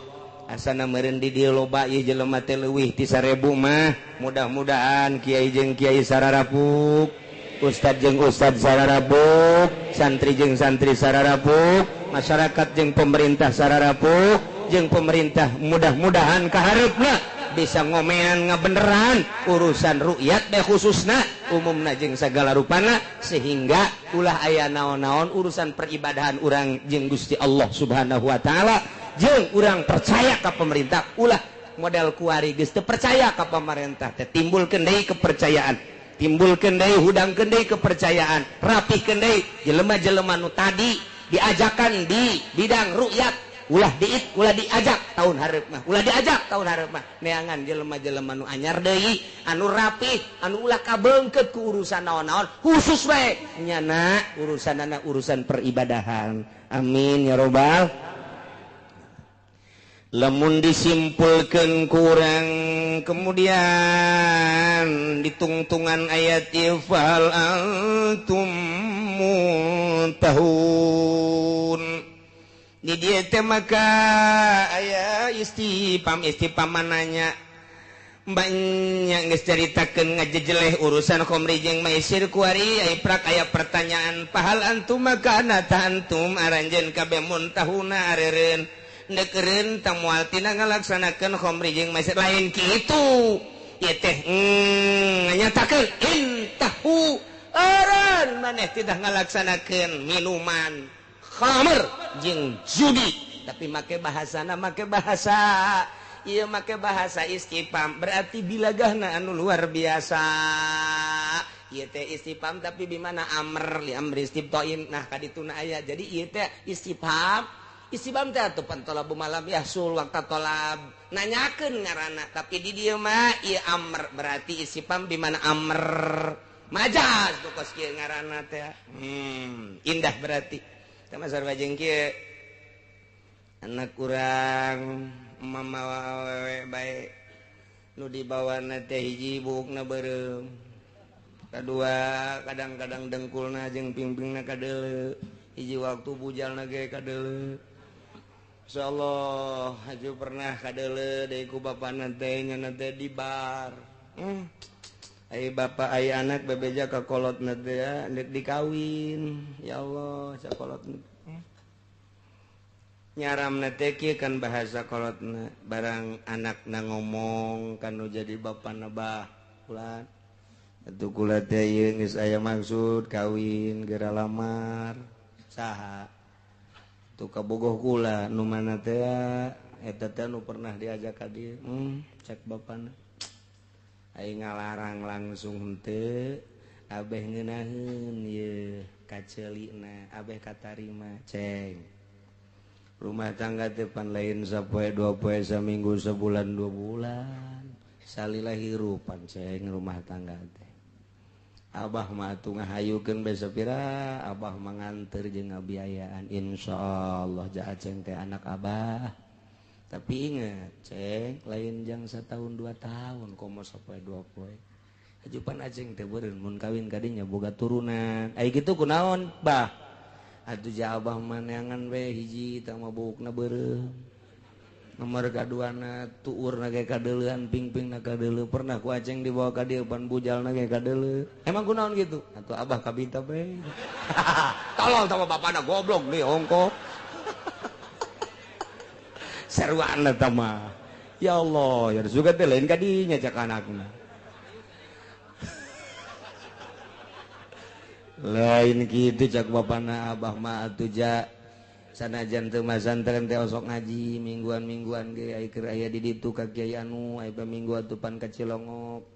asana meureun di dieu loba ieu jelema teh leuwih ti 1000 mah, mudah-mudahan kiai jeung kiai sararapuk, ustad jeung ustad sararapuk, santri jeung santri sararapuk, masyarakat jeung pemerintah sararapuk, jeung pemerintah mudah-mudahan kahareupna bisa ngomean ngabeneran urusan ru'yat deh khususna umumna jeung sagala rupana, sehingga ulah aya naon-naon urusan peribadahan urang jeung Gusti Allah Subhanahu wa taala, jeung urang percaya ka pemerintah, ulah model kuari geus teu percaya ka pemerintah teh timbulkeun deui kepercayaan, timbulkeun deui, hudangkeun deui kepercayaan, rapihkeun deui jelema-jelema nu tadi diajakan di bidang ru'yat, ulah diit, ulah diajak tahun hareup mah, ulah diajak tahun hareup mah, neangan jelema-jelema nu anyar deui, anu rapih, anu ulah kabeungkeut ku urusan naon-naon, khusus bae nyana urusanana urusan peribadahan. Amin ya robbal. Lamun disimpulkeun kurang kemudian ditungtungan ayat fal antum muntahun. Di dieu teh maka aya istifham, istifham mananya banyak geus caritakeun ngajejeleh urusan khamri jeung maisir kuari aya prak aya pertanyaan pahal antum maka anata antum aranjeun kabeh muntahuna areureun neukereun tah moal tina ngalaksanakeun khamri jeung maisir lain kitu ieu teh nganyatakeun intahu eureun maneh tidak ngalaksanakeun minuman khamr jeung judi, tapi make bahasana make bahasa ieu make bahasa istifham berarti bilagahna anu luar biasa. Ieu teh istifham tapi di mana amr li amri istiftain, nah kadituna aya. Jadi ieu teh istifham, istifham teh atuh pantolabu malam yahsul waqta tolab nanyakeun ngaranna, tapi di dieu mah ieu amr berarti istifham di mana amr majaz tuh kos kieu ngaranna teh. Indah berarti sama sarwa jeung kieu anak kurang mama awewe bae nu dibawana teh hiji buukna beureum, kadua kadang-kadang dengkulna jeung pingpingna kadeuleu, hiji waktu bujalna ge kadeuleu. Insyaallah haju pernah kadeuleu deui ku bapana teh nyana teh di bar. Ai bapak ai anak bebeja ka kolotna teh deuk dikawin. Ya Allah, sakolotna. Nyaramna teh kieu kan bahasa kolotna, barang anakna ngomong kan nu jadi bapana bah kula. Atuh kula teh ieu geus aya maksud kawin geura lamar. Saha? Tuh kabogoh kula nu mana teh eta teh nu pernah diajak ka dieu. Cek bapana. Aing ngalarang langsung henteu, abeh ngeunaheun ieu kaceulina, abeh katarima ceng. Rumah tangga teh pan lain sapoe dua poe saminggu sebulan dua bulan. Salila hirupan ceng rumah tangga teh. Abah mah atuh ngahayukeun bae sapira, abah mah nganter jeung ngabiayaan insyaallah ja aceng teh anak abah. Tapi ingat ceng, lain jang setahun 2 tahun komo sapoe 2 poe. Ajupan aceng teh beureun mun kawin kadinya boga turunan. Ai kitu kunaon bah? Atuh ja abah mah neangan we hiji tah mah buukna beureum. Nomor kaduana tuurna ge kadeuleuan pingpingna kadeuleu pernah ku aceng dibawa ka dieu pan bujalna ge kadeuleu. Emang kunaon kitu? Atuh abah kabita we. Tolol tah bapana goblok deui ongko. Seruan eta mah. Ya Allah, ya juga teh lain kadinya cak anakna. Lain kitu cak bapana abah mah atuh ja sanajan teu masantren teh osok ngaji mingguan-mingguan ge ai keur aya di ditu ka kiai anu ai minggu atuh pan ka Cilongok.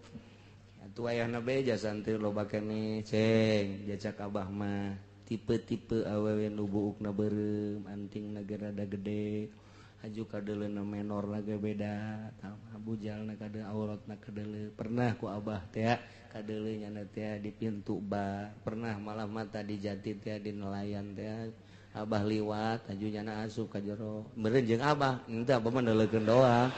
Atuh ayahna be ja santri loba keneh ceng ja cak abah mah tipe-tipe awewe nu buukna beureum antingna ge rada gede. Aju kadeuleuna menor lagi beda bujalna kade auratna kadeuleu pernah ku abah teh kadeuleu nyana teh di pintu bar pernah malah mata di jati teh di nelayan teh abah liwat aju nyana asup ka jero meureun jeung abah henteu abah mah neuleukeun doang.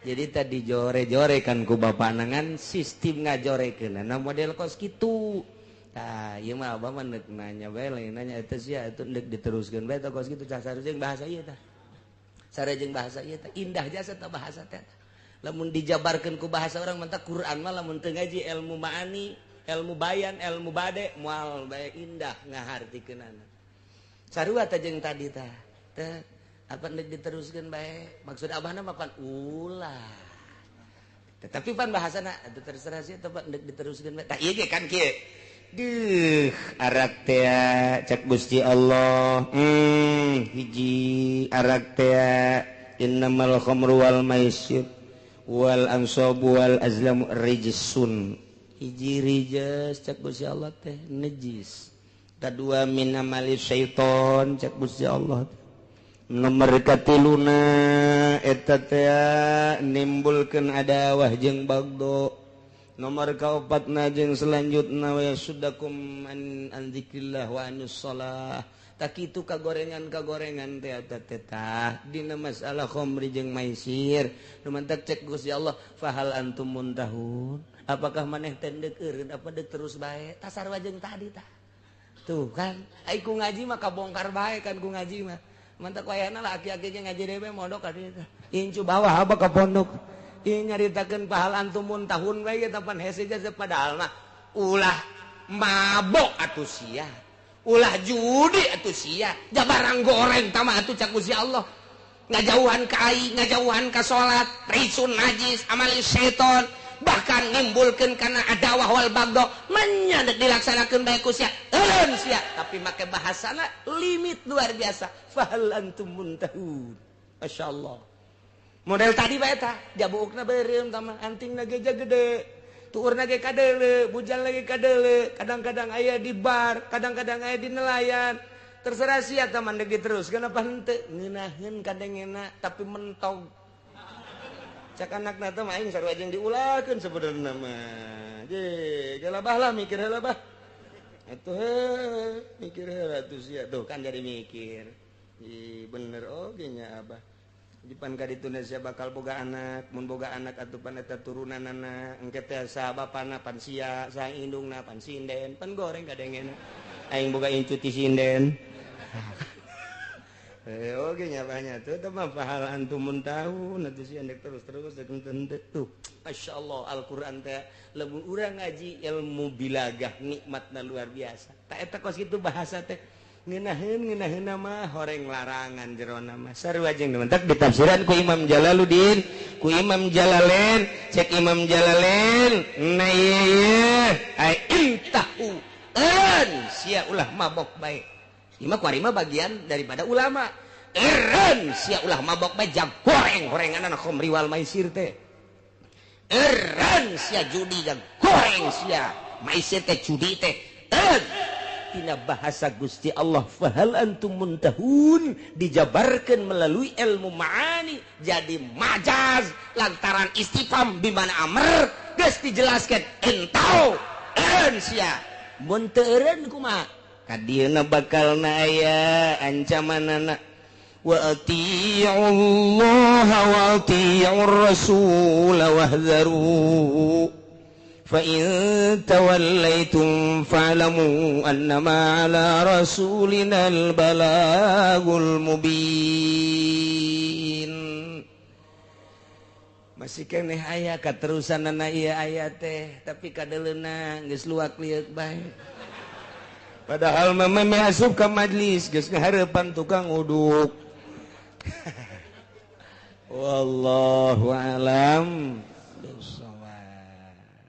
Jadi tadi jore-jore kan ku bapana ngan sistem ngajorekeunana model kos kitu. Tah, ieu mah abah mah neuk nanya bae lain nanya eta sia atuh neuk diteruskeun bae tah kos kitu cah sarua bahasa ieu tah. Sarua jeung bahasa ieu tah indah jasa tah bahasa teh. Lamun dijabarkeun ku bahasa urang mah Quran mah lamun teu ngaji ilmu maani, ilmu bayan, ilmu bade moal bae indah ngahartikeunana. Sarua tah jeung tadi tah. Teh apa neuk diteruskeun bae maksud abahna mah pan ulah. Tetapi pan bahasana atuh terserah sia teh neuk diteruskeun bae. Tah ieu ge kan kieu. Duh, arak teh cek Gusti Allah. Hiji arak teh innamal khamru wal maisir wal ansabu wal azlamu rijsun. Hiji rijs cek Gusti Allah teh najis. Kadua min amali syaiton cek Gusti Allah. Nomor katiluna eta teh nimbulkeun adawah jeung bagdo. Nomor kaopatna jeung selanjutna wa sudakum an dzikrillah wa anis shalah. Tak kitu kagorengan-kagorengan teh eta teh tah dina masalah khamri jeung maisir. Nu mantak cek Gusti Allah fahal antum muntahun. Apakah maneh teh deuk eureun apa deuk terus bae? Tah sarua jeung tadi tah. Tuh kan, ai ku ngaji mah kabongkar bae kan ku ngaji mah. Mantak wayahna lah aki-aki ge ngaji dewe mondok ka dieu teh. Incu bawah apa ka pondok. Ieu nyaritakeun pahal antum muntahun bae eta pan hese jasa padahal mah ulah mabok atuh sia. Ulah judi atuh sia. Jabarang goreng tama atuh cak Gusti Allah. Ngajauhan ka aing, ngajauhan ka salat, risun najis, amali setan, bahkan nimbulkeun kana adawah wal bagdo, menya deuk dilaksanakeun bae ku sia. Eureun sia, tapi make bahasana limit luar biasa. Fahal antum muntahun. Masyaallah. Model tadi bae tah, jabuukna beureum tah antingna ge gede, tuurna ge kadeuleu, bujal lagi kadeuleu, kadang-kadang aya di bar, kadang-kadang aya di nelayan. Terserah sia tah mah deuk diteruskeun apa henteu, ngeunaheun kadengena tapi mentog. Cak anakna teh mah aing sarua jeung diulahkeun sebenarna mah. Je, gelabah lah mikir heula bah. Atuh heuh, mikir heula atuh sia tuh kan jadi mikir. Ih bener oge nya abah. Dipan ka ditu sia bakal boga anak, mun boga anak atuh pan eta turunanana, engke teh saha bapana pan sia, saha indungna pan sinden, pan goreng kadengena. Aing boga incu ti sinden. Oke nya banyak tuh mah fahal antum muntahun atuh sih endek terus-terus dek tuh. Masya Allah, Al-Quran teh lamun urang ngaji ilmu bilagah nikmatna luar biasa. Tak eta kos kitu bahasa teh ngeunaheun ngeunaheun mah horeng larangan jerona mah sarua jeung mentak ditafsiran ku Imam Jalaluddin, ku Imam Jalalain. Cek Imam Jalalain, nah ieu ai intahu en sia ulah mabok bae. Ima kuari mah bagian daripada ulama. Eren sia ulah mabok bae, jang goreng gorengan khamri wal maisir teh. Eren sia judi, jang goreng sia maisir teh, judi teh. En tina bahasa Gusti Allah fahal antum muntahun dijabarkan melalui ilmu ma'ani jadi majaz lantaran istifham di mana amr geus dijelaskan entau eren sia mun teu eureun kumaha kadieuna bakal na aya ancamanana. Wa atii'ullaha wa atii'ur rasul wahdharu fa in tawallaytum fa'lamu annama 'ala rasulina al-balagul mubin. Masih keneh aya katerusanana ieu aya teh, tapi kadeleuna geus luak lieuk bae. Padahal mah meh asup ka majlis geus ngahareupan tukang uduk. Wallahu alam.